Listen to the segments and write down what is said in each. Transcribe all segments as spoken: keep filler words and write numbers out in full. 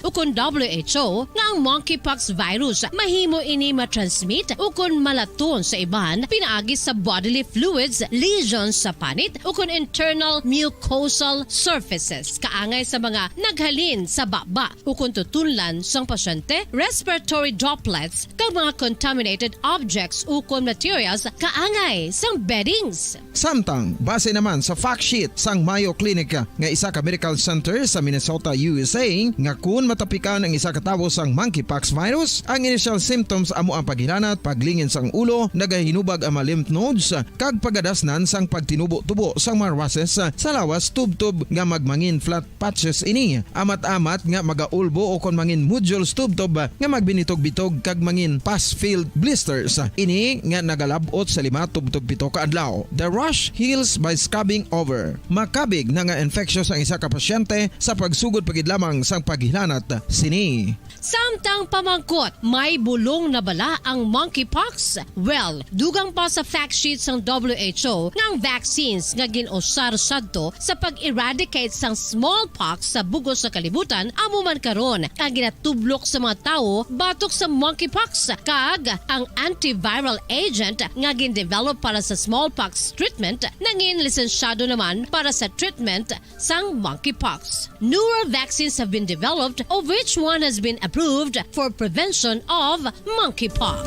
ukon W H O, nga ang monkeypox virus mahimo ini ma-transmit ukon malaton sa iban pinaagi sa bodily fluids, lesions sa panit, ukon internal mucosal surfaces, kaangay sa mga naghalin sa baba ukon tutunlan sang pasyente, respiratory droplets, kag mga contaminated objects ukon materials kaangay sang beddings. Samtang, base naman sa fact sheet sang Mayo Clinic nga isa ka medical center sa Minnesota, U S A, nga kun matapikan ang isa ka tawo sang monkeypox virus, ang initial symptoms amo ang paghilanat, paglingin sang ulo, nagahinubag ang mga lymph nodes, kag pagadasnan sang pagtinubo-tubo sang mga rushes sa lawas tubtob nga magmangin flat patches ini, amat-amat nga magaulbo ukon mangin nodules tubtob nga magbinitog-bitog kag mangin pus-filled blisters. Ini nga nagalab-ot sa lima tubtob pito ka adlaw. The rash heals by scabbing over. Makabig na nga infectious ang isa ka pasyente sa pagsugod pa gid lamang sang paghilanat sini. Samtang pamangkot, may bulong na bala ang monkeypox? Well, dugang pa sa fact sheet sang W H O nga ang vaccines nga gin-usar sadto sa pag-eradicate sang smallpox sa bug-os nga kalibutan amo man karon ang ginatublok sa mga tawo batok sa monkeypox, kag ang antiviral agent nga gin-develop para sa smallpox treatment nangin lisensyado naman para sa treatment sang monkeypox. Newer vaccines have been developed, of which one has been approved for prevention of monkeypox.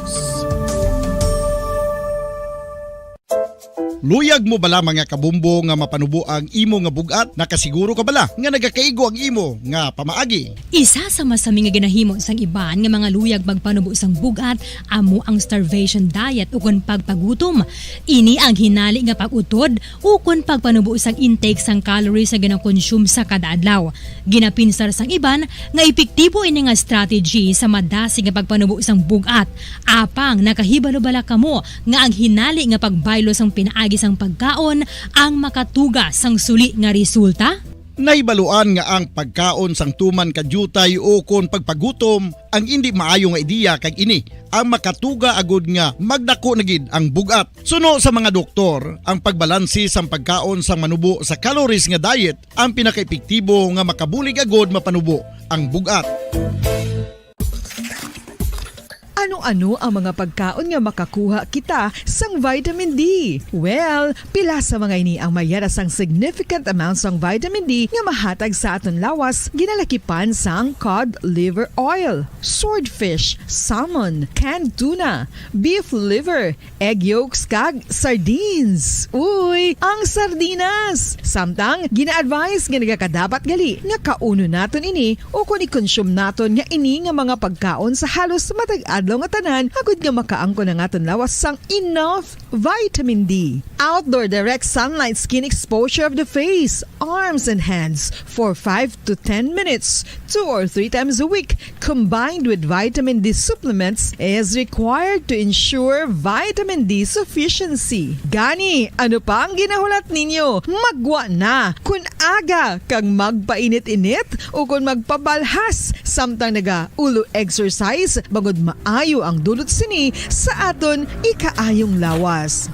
Luyag mo bala, mga kabumbo, nga mapanubo ang imo nga bug-at? Nakasiguro ka bala nga nagakaigo ang imo nga pamaagi? Isa sa masami nga ginahimo sang iban nga mga luyag magpanubo sang bug-at amo ang starvation diet ukon pagpagutom. Ini ang hinali nga pag-utod ukon pagpanubo sang intake sang calories nga ginakonsume sa kada adlaw. Ginapinsar sang iban nga epektibo ini nga strategy sa madasig nga pagpanubo sang bug-at. Apang nakahibalo bala kamo nga ang hinali nga pagbaylo sang pinaagi sang pagkaon ang makatuga sang suli nga resulta? Nahibaluan nga ang pagkaon sang tuman ka diutay ukon pagpagutom ang indi maayo nga ideya, kag ini ang makatuga agud nga magdako na gid ang bug-at. Suno sa mga doktor, ang pagbalanse sang pagkaon sang manubo sa calories nga diet ang pinakaepektibo nga makabulig agud mapanubo ang bug-at. Ano-ano ang mga pagkaon nga makakuha kita sang vitamin D? Well, pila sa mga ini ang mayara sang significant amount sang vitamin D nga mahatag sa aton lawas, ginalakipan sang cod liver oil, swordfish, salmon, canned tuna, beef liver, egg yolks, kag sardines. Uy, ang sardinas! Samtang, gina-advise nga nagakadapat gali nga kaunon naton ini ukon i-consume naton nga ini nga mga pagkaon sa halos matag adlaw nga tanan, agud nga makaangkon ang aton lawas sang enough vitamin D. Outdoor direct sunlight skin exposure of the face, arms, and hands for five to ten minutes, two or three times a week, combined with vitamin D supplements, is required to ensure vitamin D sufficiency. Gani, ano pa ang ginahulat ninyo? Maggwa na! Kon aga kag magpainit-init ukon magpabalhas samtang naga-ulo exercise, bangod maayo ang dulot sini sa aton ikaayong lawas.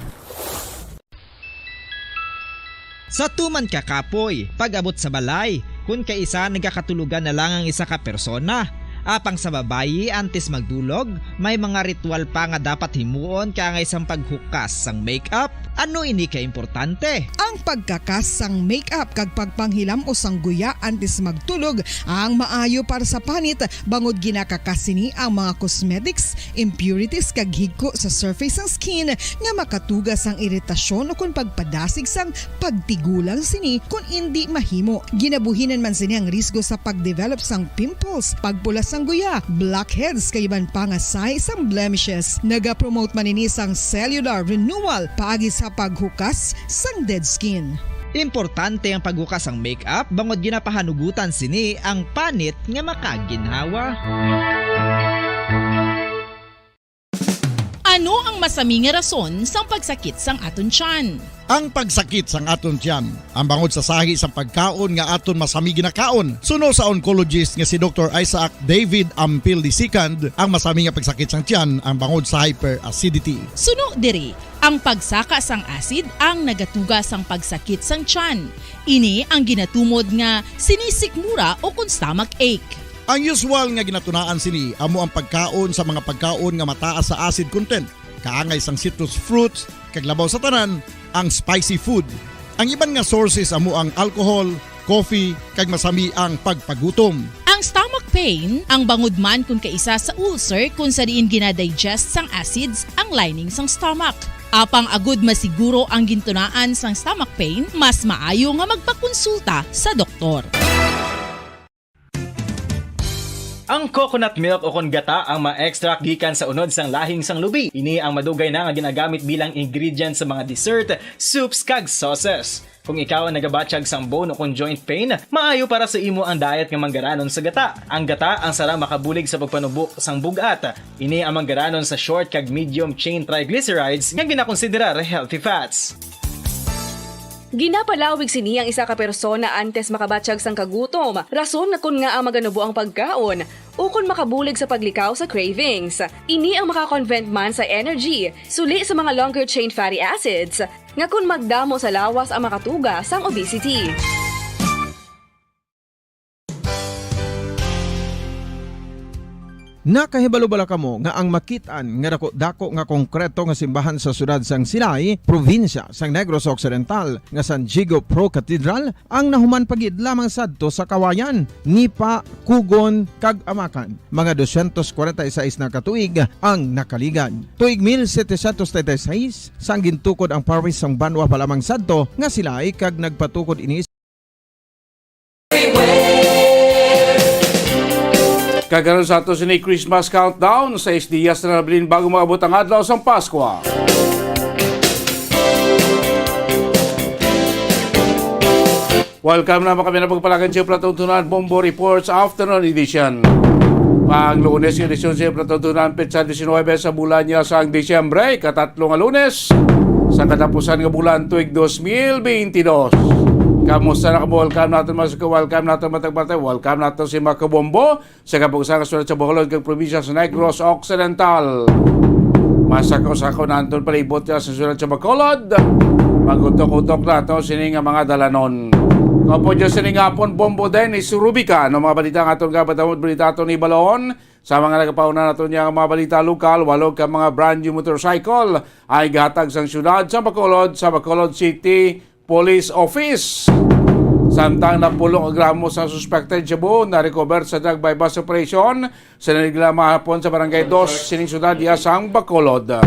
Sa tuman ka kapoy, pag-abot sa balay, kun kaisa nagakatulogan na lang ang isa ka persona. Apang sa babayi, antes magdulog, may mga ritual pa nga dapat himuon kaangay sang paghukas sang makeup. Ano ini ka importante? Ang pagkakas sang makeup kag pagpanghilam-os sang guya antes magtulog ang maayo para sa panit, bangod ginakakas sini ang mga cosmetics, impurities, kag higko sa surface sang skin nga makatuga sang iritasyon ukon pagpadasig sang pagtigulang sini kon indi mahimo. Ginabuhinan man sini ang risgo sa pagdevelop sang pimples, pagpula sang guya, blackheads, kag iban pa nga sahi sang blemishes. Nagapromote man ini sang cellular renewal paagi sa paghukas sang dead skin. Importante ang paghukas sang makeup bangod ginapahanugutan sini ang panit nga makaginhawa. Ano ang masami nga rason sang pagsakit sang aton tiyan? Ang pagsakit sang aton tiyan, ang bangod sa sahi sang pagkaon nga aton masami ginakaon. Suno sa oncologist nga si Doktor Isaac David Ampil the second, ang masami nga pagsakit sang tiyan ang bangod sa hyperacidity. Suno diri, ang pagsaka sang acid ang nagatuga sang pagsakit sang tiyan. Ini ang ginatumod nga sinisikmura ukon stomach ache. Ang usual nga ginatunaan sini amo ang pagkaon sa mga pagkaon nga mataas sa acid content, kaangay sang citrus fruits, kag labaw sa tanan, ang spicy food. Ang iban nga sources amo ang alcohol, coffee, kag masami ang pagpagutom. Ang stomach pain, ang bangod man kon kaisa sa ulcer kon sa diin ginadigest sang acids ang lining sang stomach. Apang agud masiguro ang gintunaan sang stomach pain, mas maayo nga magpakonsulta sa doktor. Ang coconut milk o kon gata ang ma-extract gikan sa unod sang lahing sang lubi. Ini ang madugay na nga ginagamit bilang ingredient sa mga dessert, soups, kag sauces. Kung ikaw ang nagabatyag sang bone o kon joint pain, maayo para sa imo ang diet nga manggaranon sa gata. Ang gata ang sara makabulig sa pagpanubo sang bug-at. Ini ang manggaranon sa short kag medium chain triglycerides nga ginakonsiderar healthy fats. Ginapalawig sini ang isa ka persona antes makabatyag sang kagutom, rason nga kon ngaa maganubo ang pagkaon, ukon makabulig sa paglikaw sa cravings. Ini ang makakonvert man sa energy, suli sa mga longer chain fatty acids, nga kon magdamo sa lawas ang makatuga sang obesity. Nakahibalo bala kamo nga ang makit-an nga dako-dako nga konkreto nga simbahan sa siyudad sang Silay, probinsya sang Negros Occidental, nga San Diego Pro Cathedral, ang nahuman pa gid lamang sadto sa Kawayan, Nipakugon, kag Amakan? Mga dosyentos kwarenta y seis na ka tuig ang nakaligad. Tuig mil setecientos treinta y seis, sang gintukod ang parish sang banwa pa lamang sadto nga Silay, kag nagpatukod ini. Kag karon sa ato sini Christmas countdown, sais diyas na nabilin bago maabot ang adlaw sang Paskwa. Welcome na, mga kami na pagpalagan sa Platon Tunan Bombo Reports Afternoon Edition. Pang Lunes, edisyon sa Platon Tunan, petsa diecinuebe sa bulan niya sang Disyembre, katatlo nga Lunes sa katapusan nga bulan tuig dos mil beintidos. Kamusta na kamo? Welcome naton, mas welcome naton, matag-matag, welcome naton si Makabombo. Sa kabuusan nga siyudad sa Bacolod kag probinsya sa Negros Occidental. Masako-sako na anton palibot sa siyudad sa Bacolod. Magutok-utok nato sini nga mga dalanon. Kaupod niya sini nga hapon, Bombo Dennis Rubica. Ano mga balita nga aton gabatamod, balita aton ibalon? Sa mga nagapauna nato niya nga mga balita lokal, walo ka mga brand new motorcycle ay gahatag sang siyudad sa Bacolod, sa Bacolod City Police Office. Samtang napulo ka gramo sa suspected shabu na-recover sa drug buy-bust operation sa nagla mahapon sa Barangay Dos sining siyudad iya sang Bacolod.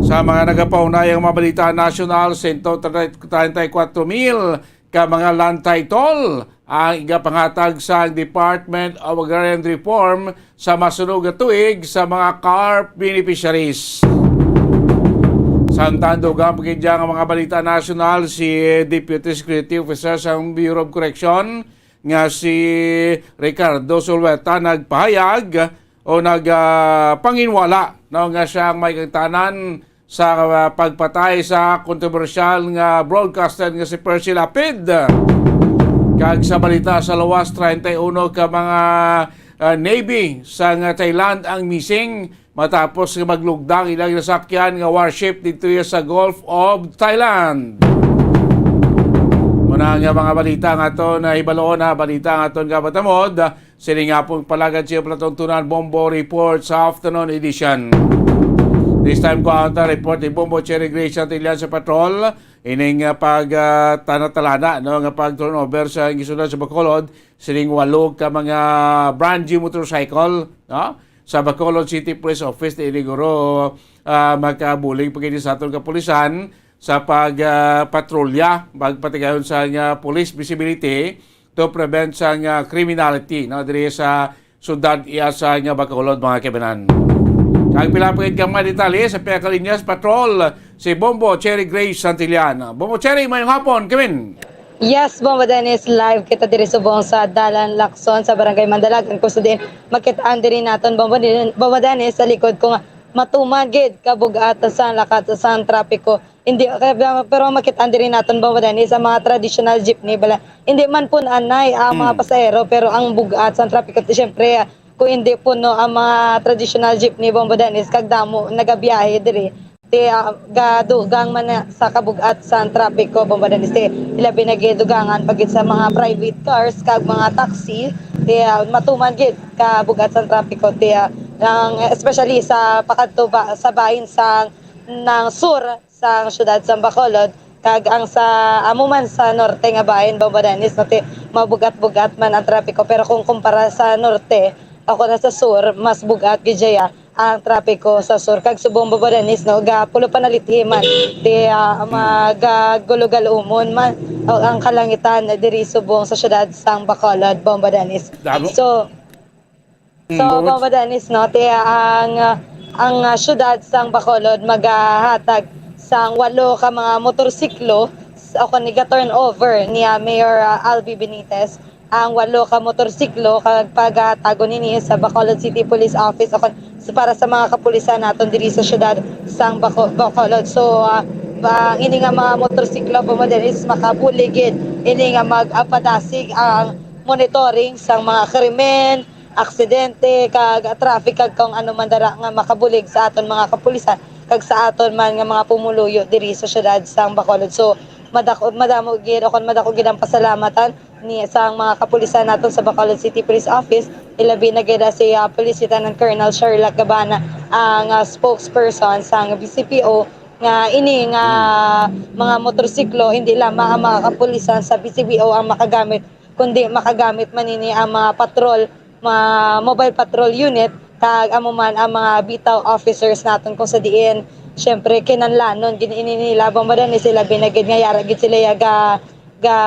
Sa mga nagapaunay ang mga balita nasyonal, sento treinta y cuatro mil ka mga land title ang igapanghatag sa Department of Agrarian Reform sa masunog nga tuig sa mga CARP beneficiaries. Samtang dugang pa gid nga mga balita nasyonal, si Deputy Security Officer sa Bureau of Correction nga si Ricardo Zulueta nagpahayag o nag, ah, panginwala, no, nga siya ang may kagtanan sa, ah, pagpatay sa kontrobersyal nga broadcaster nga si Percy Lapid. Kag sa balita sa lawas, treinta y uno ka mga, ah, Navy sang Thailand ang missing matapos nga maglugdang ilang nasakyan nga warship didto sa Gulf of Thailand. Muna nga mga balita nga aton, ah, hibaluon, ha, balita nga aton gabatamod. Sini nga pong palagad siya palatuntunan, Bombo Report sa Afternoon Edition. This time ko ang report ni Bombo Cherry Grace Santillan sa patrol. Ining, ah, pag, ah, tanatalana, no, nga pag turnover sa gisunod sa Bacolod, sining walo ka mga brand new motorcycle, no? Sa Bacolod City Police Office, na iniguro, ah, makabulig pa gid sa aton kapulisan sa pag, ah, patrolya, pagpatigayon sa nga police visibility to prevent sa nga criminality, no, diri sa siyudad iya sa nga Bacolod, mga kaibanan. Kag pila pa gid ka mga detalye sa pihak sa linya sa patrol, si Bombo Cherry Grace Santillan. Bombo Cherry, mayong hapon, Kevin. Yes, Bombo Dennis, live kita diri subong sa Dalan Lacson sa Barangay Mandalagan, kung sa diin makitaan diri naton, Bombo Den-, Bombo Dennis, sa likod ko nga matuman gid kabug-at sa lakat sa trapiko. Hindi, kaya, pero makitaan diri naton, Bombo Dennis, ang mga traditional jeepney bala. Hindi man pun-anay ang mga Mm. pasahero, pero ang bug-at sa trapiko, siyempre, kung hindi puno ang mga traditional jeepney, Bombo Dennis, kag damo nagabiyahe diri. Ti, ah, gadugang man na sa kabug-at sa trapiko, Bombo Dennis. Ti, ilabi na gid dugangan pa gid sa mga private cars kag mga taxi. Ti, ah, matuman gid kabug-at sa trapiko. Ti, ah, ang, especially sa pakadto ba, sa bahin sa, ng sur sa siyudad sa Bacolod, kag ang sa amo man sa norte nga bahin, Bombo Dennis, no, ti, mabugat-bugat man ang trapiko. Pero kung kumpara sa norte, ako na sa sur, mas bugat gid siya ang trapiko sa sur. Kag subong, Bombo Dennis, no, gapulo pa nalithi man, ti, ah, magagulo-galumon man, o, ang kalangitan diri subong sa siyudad sang Bacolod, Bombo Dennis. Damo. So, so, Mm, Bombo Dennis, no, ti, ang, ang, ah, siyudad sang Bacolod magahatag sang walo ka mga motorsiklo s-, o kung iga-turnover ni, ah, Mayor, ah, Albi Benitez ang walo ka motorsiklo kag pagatago nini sa Bacolod City Police Office o kon-, sa, para sa mga kapulisan naton diri sa siyudad sang Baco-, Bacolod. So, ah, ang ini nga mga motorsiklo, Bombo Dennis, makabulig gid ini nga mag-apadasig ang monitoring sang mga krimen, aksidente, kag traffic, kag kung ano man dara nga makabulig sa aton mga kapulisan kag sa aton man nga mga pumuluyo diri sa siyudad sang Bacolod. So, madako, madamo gid, o kon madako gid ang pasalamatan ni, sang mga kapulisan naton sa Bacolod City Police Office, ilabi na gid si, ah, Police Lieutenant Colonel Sherlock Gabana, ang, ah, spokesperson sang B C P O, nga ini nga mga motorsiklo, hindi lamang ang mga kapulisan sa B C P O ang makagamit, kundi makagamit man ini ang mga patrol, mga mobile patrol unit, kag amo man ang mga bitaw officers naton, kung sa diin, syempre, kinahanglanon gid ini nila, Bombo Dennis, ilabi na gid nga yara gid sila ya ga, ga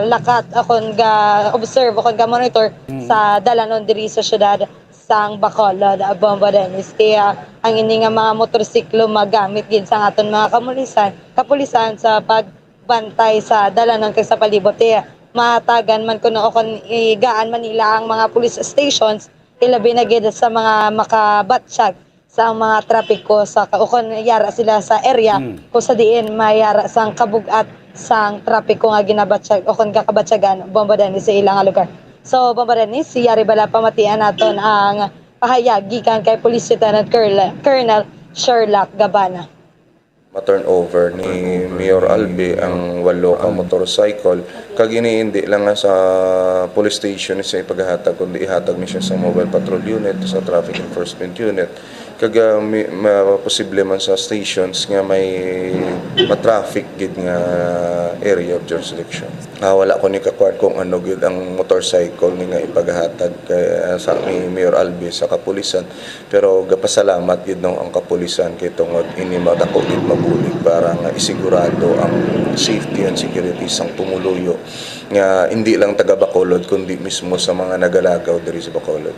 lakat, o kon ga observe, o kon ga monitor Mm. sa dalanon diri sa siyudad sang Bacolod, Bombo Dennis. Kaya ang ini nga mga motorsiklo magamit gid sa aton mga kamulisan, kapulisan sa pagbantay sa dalanon kag sa palibot. Kaya mahatagan man kuno o kon igaan man nila ang mga police stations, ilabi na gid sa mga makabatsyag sa mga trapiko sa ka-, o kon yara sila sa area Mm. kung sa diin mayara sang kabug-at sang trapiko nga ginabatsyag o kon gakabatyagan, Bombo Dennis, sa ilang lugar. So, Bombo Dennis, si yari bala pamatian naton ang pahayag gikan kay Police Lieutenant Colonel, Colonel Sherlock Gabana. Ma-turnover ni Mayor Albi ang walo ka motorcycle. Kag ini hindi lang nga sa police station sa ipagahatag, kundi ihatag ni siya sa mobile patrol unit, sa traffic enforcement unit. Kag, ah, mi-, ma-, posible man sa stations nga may ma-traffic gid nga area of jurisdiction. Ah, wala ko ni kakuan kung ano gid ang motorcycle ni nga ipagahatag kay, ah, sa ni Mayor Albi sa kapulisan. Pero gapasalamat gid, no, ang kapulisan kay tungod ini madako gid mabulig para nga isigurado ang safety and security sang pumuluyo nga hindi lang taga Bacolod kundi mismo sa mga nagalagaw diri sa Bacolod.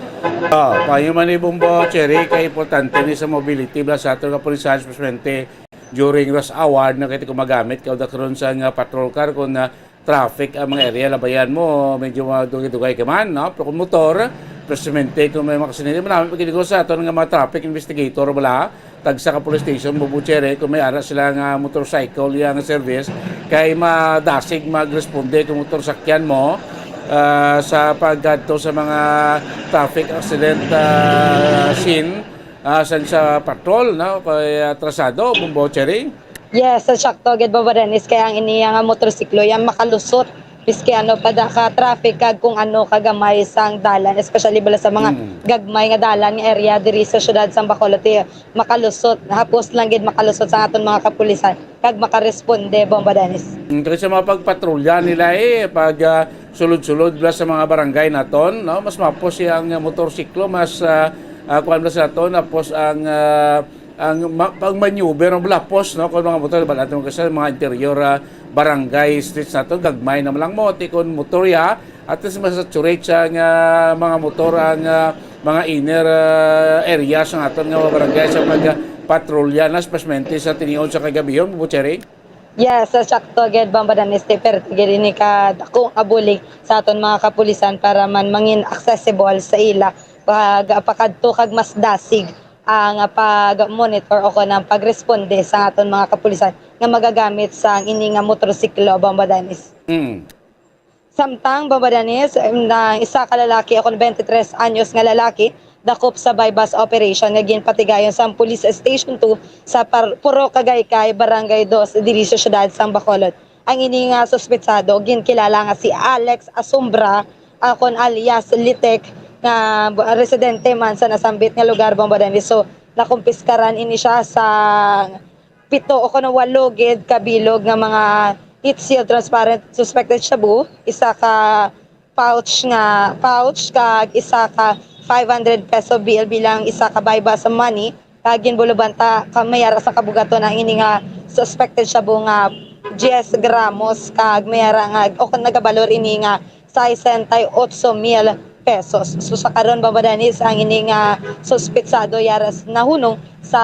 Ah, payo man ni Bombo Cherry, kay importante ni sa mobility bala sa aton kapulisan, especially during rush hour na kay gumagamit ka o karon sa nga patrol car kung, ah, traffic ang mga area, labayan mo, medyo madugay-dugay ka man, no? Pero kung motor, precisamente kung may mga aksidente, marami pa gid sa aton nga mga traffic investigator bala, tagsa ka police station, Bombo Cherry, kung may ara sila nga motorcycle yang service, kay madasig magresponde kung motor sakyan mo, ah, sa pagkadto sa mga traffic accident, ah, scene, ah, san sa patrol, no? Kay atrasado, Bombo Cherry. Yes, sa sakto gid, Bombo Dennis, kay ang iniya nga motorsiklo yang makalusot, piski ano pa da ka traffic kag kung ano kagamay sang dalan, especially bala sa mga Mm. gagmay nga dalan nga area diri sa siyudad sang Bacolod, ti makalusot, hapos lang gid makalusot sa aton mga kapulisan kag makaresponde, Bombo Dennis. Mm, kay sa mga pagpatrolya nila, eh, pag, ah, sulod-sulod bala sa mga barangay naton, no, mas mapos ang motorsiklo, mas, ah, ah, kuwan bala sa aton, tapos ang, ah, ang ma-, pag maneuver ang lapos, no, kung mga motor, bala natin kasi mga interior, ah, barangay streets naton, gagmay naman lang mo, ti kung motor ya, at least masaturate siya nga mga motor ang, ah, mga inner, ah, areas ng aton nga mga barangay sa pagpatrolya na, especially sa tiniod sa kagabihon, Bombo Cherry. Yes, sa sakto gid, Bombo Dennis, ti perti gid ini ka dako nga bulig sa aton mga kapulisan para man mangin accessible sa ila pag pakadto kag mas dasig ang pag-monitor o kon ang pagresponde sa aton mga kapulisan nga magagamit sang ini nga motorsiklo, Bombo Dennis. Mm. Samtang, Bombo Dennis, na isa ka lalaki o kon twenty-three anyos nga lalaki dakop sa buy-bust operation nga ginpatigayon sang Police Station two sa Par-, Purok Agaycay, Barangay Dos, diri sa siyudad sang Bacolod. Ang ini nga suspetsado ginkilala nga si Alex Asumbra, ah, kon alias Litek, nga residente man sa nasambit nga lugar, Bombo Dennis. So, nakumpiskaran ini siya sa pito o kon walo gid ka bilog nga mga heat-sealed transparent suspected shabu, isa ka pouch nga, pouch kag isa ka five hundred peso bill bilang isa ka buy-bust money, kag ginbulubanta ka may ara sa kabugaton ang ini nga suspected shabu nga diyes gramos kag may ara nga, o kon nagabalor ini nga sesenta y ocho mil pesos. So, sa karon, Bombo Dennis, ang ini nga suspetsado yara s-, nahunong sa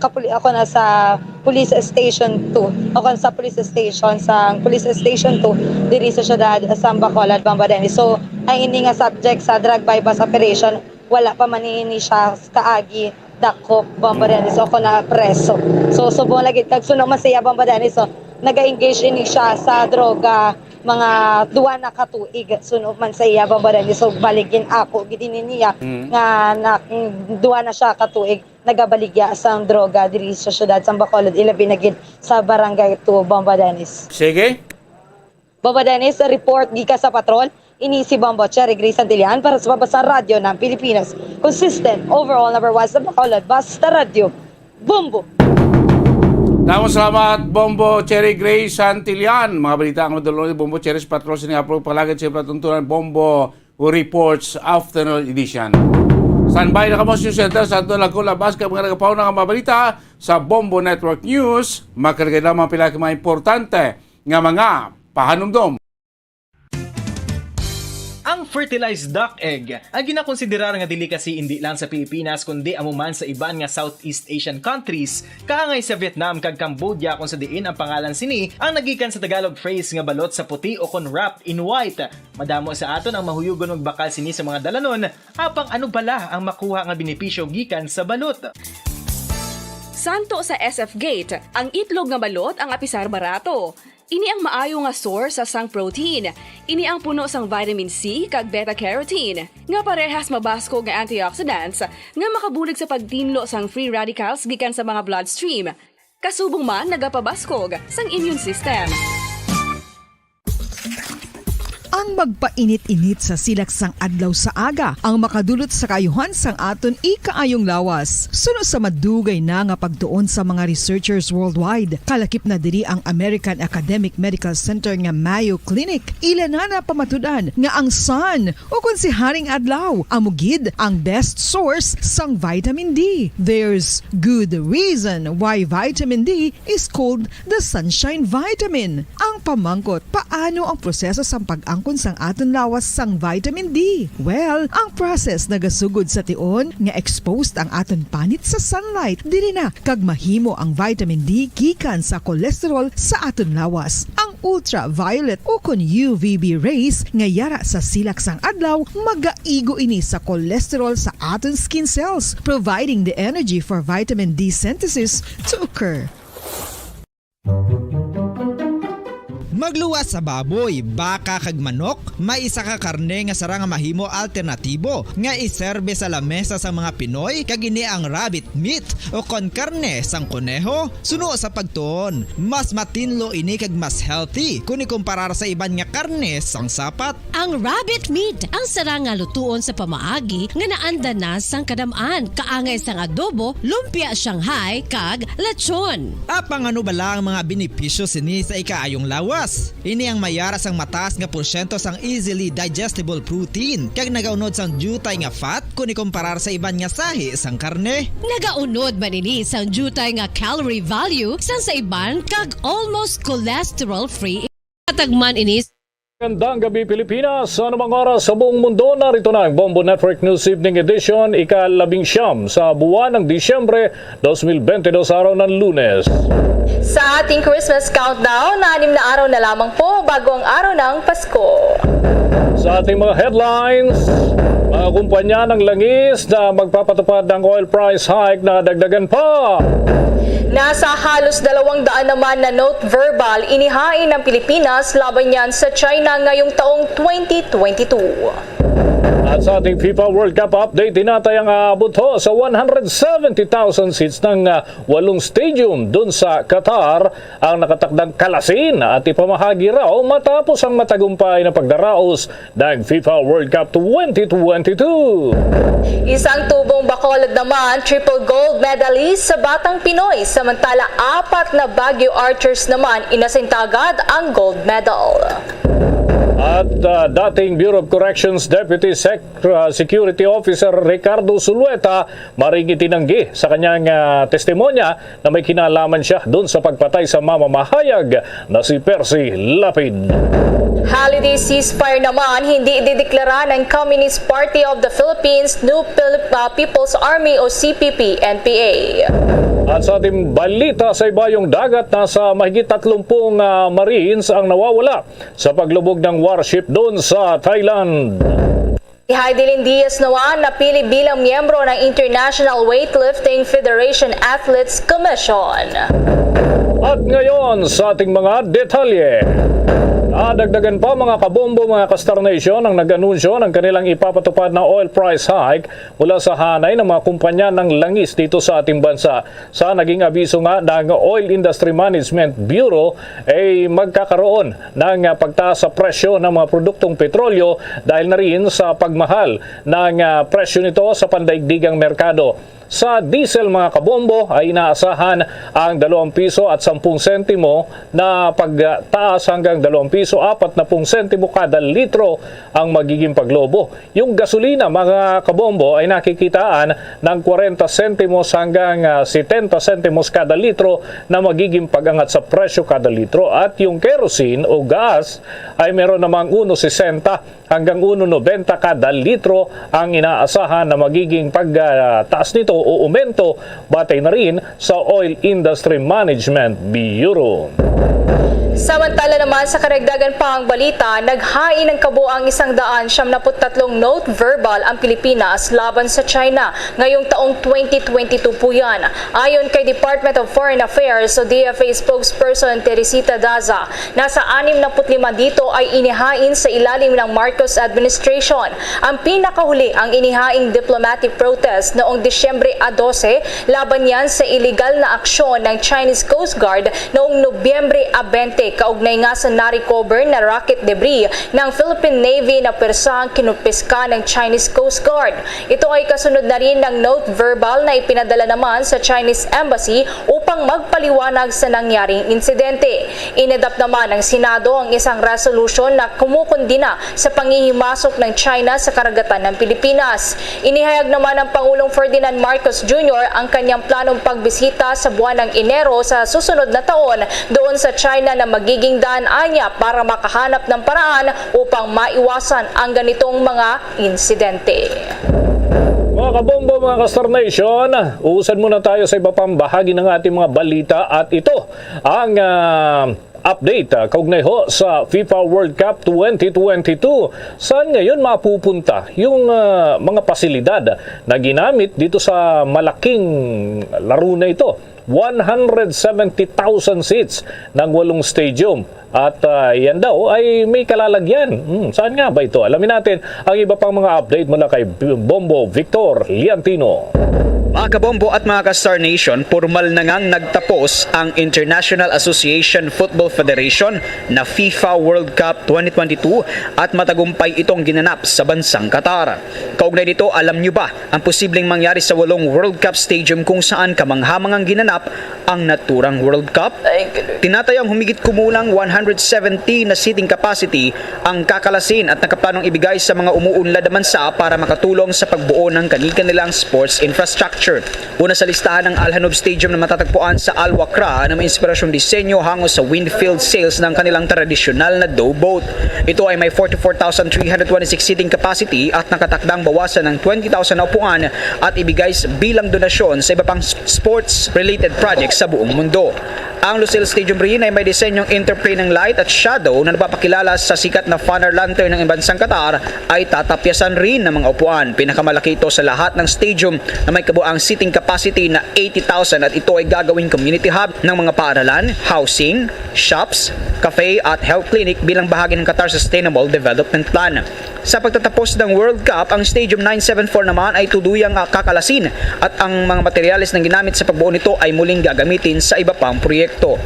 kapuli-, ako na sa Police Station two, ako na sa Police Station, sa Police Station two diri sa siyudad sa Bacolod, Bombo Dennis. So, ang ini nga subject sa drug buy-bust operation, wala pa man ini siya kaagi dakop, Bombo Dennis, o kon na preso. So, subong lagi kag suno man siya, Bombo Dennis, so, naga-engage ini siya sa droga mga duwa na ka tuig. Suno man sa iya, Bombo Dennis, so, baligin ako gid ini niya Mm. nga na, duwa na siya ka tuig nagabaligya sang droga diri sa siyudad sang Bacolod, ilabi na gid sa Barangay two, Bombo Dennis. Sige. Bombo Dennis, report gikan sa patrol. Ini si Bombo Cherry Grace Santillan para sa Pambansang Radyo ng Pilipinas. Consistent, overall number one sa Bacolod, basta radyo, Bombo. Damo salamat, Bombo Cherry Grace Santillan. Mga balita ang madulong ni Bombo Cherry sa patrol sa nga palagad sa patuntunan, Bombo Reports Afternoon Edition. Standby na kamo sa news center sa ato lang labas kay mga nagapauna nga mga balita sa Bombo Network News. Makarga lamang pila ka mga importante nga mga pahanumdom. Ang fertilized duck egg, ang ginakonsiderar nga delicacy indi lang sa Pilipinas, kundi amo man sa iban nga Southeast Asian countries, kaangay sa Vietnam kag Cambodia, kung sa diin ang pangalan sini ang nagikan sa Tagalog phrase nga balot sa puti o kon wrapped in white. Madamo sa aton ang mahuyugon magbakal sini sa mga dalanon, apang ano bala ang makuha nga benepisyo gikan sa balot? Santo sa S F Gate, ang itlog nga balot ang apisar barato. Ini ang maayo nga source sa sang protein. Ini ang puno sang vitamin C kag beta carotene, nga parehas mabaskog nga antioxidants nga makabulig sa pagtinlo sang free radicals gikan sa mga bloodstream. Kasubong man nagapabaskog sang immune system. Ang magpainit-init sa silak sang adlaw sa aga ang makadulot sa kaayuhan sang aton ikaayong lawas. Suno sa madugay na nga pagtuon sa mga researchers worldwide, kalakip na diri ang American Academic Medical Center nga Mayo Clinic. Ila na napamatud-an nga ang sun, o kon si Haring Adlaw, amo gid ang best source sang vitamin D. There's good reason why vitamin D is called the sunshine vitamin. Ang pamangkot, paano ang proseso sang pag-angkon sang aton lawas sang vitamin D? Well, ang process nagasugod sa tion nga exposed ang aton panit sa sunlight. Diri na kag mahimo ang vitamin D gikan sa cholesterol sa aton lawas. Ang ultraviolet o kon U V B rays nga yara sa silak sang adlaw magaigo ini sa cholesterol sa aton skin cells, providing the energy for vitamin D synthesis to occur. Magluwas sa baboy, baka kag manok, may isa ka karne nga sarang nga mahimo alternatibo nga iserbe sa lamesa sang mga Pinoy, kag ini ang rabbit meat o kon karne sang koneho. Suno sa pagtuon, mas matinlo ini kag mas healthy kon ikumparar sa iban nga karne sang sapat. Ang rabbit meat ang sarang nga lutuon sa pamaagi nga naanda na sang kadam-an, kaangay sang adobo, lumpia Shanghai, kag lechon. Apang ano bala ang mga benepisyo sini sa ikaayong lawas? Ini ang mayara sang mataas nga porsyento sang easily digestible protein, kag nagaunod sang diutay nga fat kon ikumparar sa iban nga sahi sang karne. Nagaunod man ini sang diutay nga calorie value sang sa iban kag almost cholesterol-free. Hatag man ini Magandang gabi, Pilipinas. Sa anumang oras sa buong mundo, narito na ang Bombo Network News Evening Edition, ika-labing siyam sa buwan ng Disyembre, dos mil bente dos, araw ng Lunes. Sa ating Christmas countdown, anim na araw na lamang po bago ang araw ng Pasko. Sa ating mga headlines, mga kumpanya ng langis na magpapatupad ng oil price hike na dagdagan pa. Nasa halos dalawang daan naman na note verbal inihain ng Pilipinas laban niyan sa China ngayong taong twenty twenty-two. At sa ating FIFA World Cup update, tinatayang aabot ho sa one hundred seventy thousand seats ng ah, walong stadium dun sa Qatar ang nakatakdang kalasin at ipamahagi raw matapos ang matagumpay na pagdaraos ng FIFA World Cup twenty twenty-two. Isang tubong Bacolod naman, triple gold medalist sa Batang Pinoy, samantala apat na Baguio Archers naman inasinta agad ang gold medal. At ah, dating Bureau of Corrections Deputy Sec, ah, Security Officer Ricardo Zulueta maring itinanggi sa kanyang ah, testimonya na may kinalaman siya dun sa pagpatay sa mamamahayag na si Percy Lapid. Holiday ceasefire naman hindi idideklara ng Communist Party of the Philippines, New Pil- uh, People's Army o C P P N P A. At sa ating balita sa ibayong dagat, nasa mahigit tatlong pung ah, Marines ang nawawala sa paglubog ng warship doon sa Thailand. Si Heidelin Diaz naman napili bilang miyembro ng International Weightlifting Federation Athletes Commission. At ngayon sa ating mga detalye. Nadagdagan pa, mga kabombo, mga ka-Star Nation, ang nag-anunsyo ng kanilang ipapatupad na oil price hike mula sa hanay ng mga kumpanya ng langis dito sa ating bansa. Sa naging abiso nga ng Oil Industry Management Bureau ay magkakaroon ng ah, pagtaas sa presyo ng mga produktong petrolyo dahil na rin sa pagmahal ng ah, presyo nito sa pandaigdigang merkado. Sa diesel, mga kabombo, ay inaasahan ang dalawang piso at sampung sentimo na pagtaas hanggang dalawang piso apat na pung sentimo kada litro ang magiging paglobo. Yung gasolina, mga kabombo, ay nakikitaan ng kwarenta sentimos hanggang ah, setenta sentimos kada litro na magiging pag-angat sa presyo kada litro. At yung kerosene o gas ay meron namang uno sesenta hanggang uno nobenta kada litro ang inaasahan na magiging pagtaas nito o aumento, batay na rin sa Oil Industry Management Bureau. Samantala naman, sa karagdagan pang balita, naghain ng kabuang isang daan siyam naput tatlong note verbal ang Pilipinas laban sa China ngayong taong twenty twenty-two po yan. Ayon kay Department of Foreign Affairs o D F A spokesperson Teresita Daza, nasa anim naput lima dito ay inihain sa ilalim ng Marcos administration. Ang pinakahuli ang inihaing diplomatic protest noong Disyembre a dose laban yan sa iligal na aksyon ng Chinese Coast Guard noong Nobyembre a bente kaugnay nga sa na-recover na rocket debris ng Philippine Navy na pwersa ang kinumpiska ng Chinese Coast Guard. Ito ay kasunod na rin ng note verbal na ipinadala naman sa Chinese Embassy upang magpaliwanag sa nangyaring insidente. Inadap naman ng Senado ang isang resolution na kumukundina sa pangihimasok ng China sa karagatan ng Pilipinas. Inihayag naman ng Pangulong Ferdinand Marcos Junior ang kanyang planong pagbisita sa buwan ng Enero sa susunod na taon doon sa China na magiging daan anya para makahanap ng paraan upang maiwasan ang ganitong mga insidente. Mga kabombo, mga ka-Star Nation, uusan muna tayo sa iba pang bahagi ng ating mga balita at ito ang ah, update ah, kaugnay ho sa FIFA World Cup twenty twenty-two. Saan ngayon mapupunta yung ah, mga pasilidad na ginamit dito sa malaking laro na ito? One hundred seventy thousand seats ng walong stadium. At ah, yan daw ay may kalalagyan. Hmm, saan nga ba ito? Alamin natin ang iba pang mga update mula kay Bombo Victor Liantino. Mga kabombo at mga ka-Star Nation, pormal na ngang nagtapos ang International Association Football Federation na FIFA World Cup twenty twenty-two at matagumpay itong ginanap sa bansang Qatar. Kaugnay nito, alam nyo ba ang posibleng mangyari sa walong World Cup Stadium kung saan kamanghamangang ginanap ang naturang World Cup? Tinatayang humigit kumulang one hundred seventy na seating capacity ang kakalasin at nakaplanong ibigay sa mga umuunlad na bansa para makatulong sa pagbuo ng kani-kanilang sports infrastructure. Una sa listahan ang Al Hanoub Stadium na matatagpuan sa Al Wakra na may inspirasyong disenyo hango sa windfield sails ng kanilang tradisyonal na dhow boat. Ito ay may forty-four thousand three hundred twenty-six seating capacity at nakatakdang bawasan ng twenty thousand na upuan at ibigay s- bilang donasyon sa iba pang s- sports-related projects sa buong mundo. Ang Lusail Stadium rin ay may disenyong interplay ng light at shadow na nagpapakilala sa sikat na Fanar Lantern ng bansang Qatar ay tatapyasan rin ng mga upuan. Pinakamalaki ito sa lahat ng stadium na may kabuang seating capacity na eighty thousand at ito ay gagawing community hub ng mga paaralan, housing, shops, cafe at health clinic bilang bahagi ng Qatar Sustainable Development Plan. Sa pagtatapos ng World Cup, ang Stadium nine seven four naman ay tuduyang, ah, kakalasin at ang mga materyales na ginamit sa pagbuo nito ay muling gagamitin sa iba pang proyekto.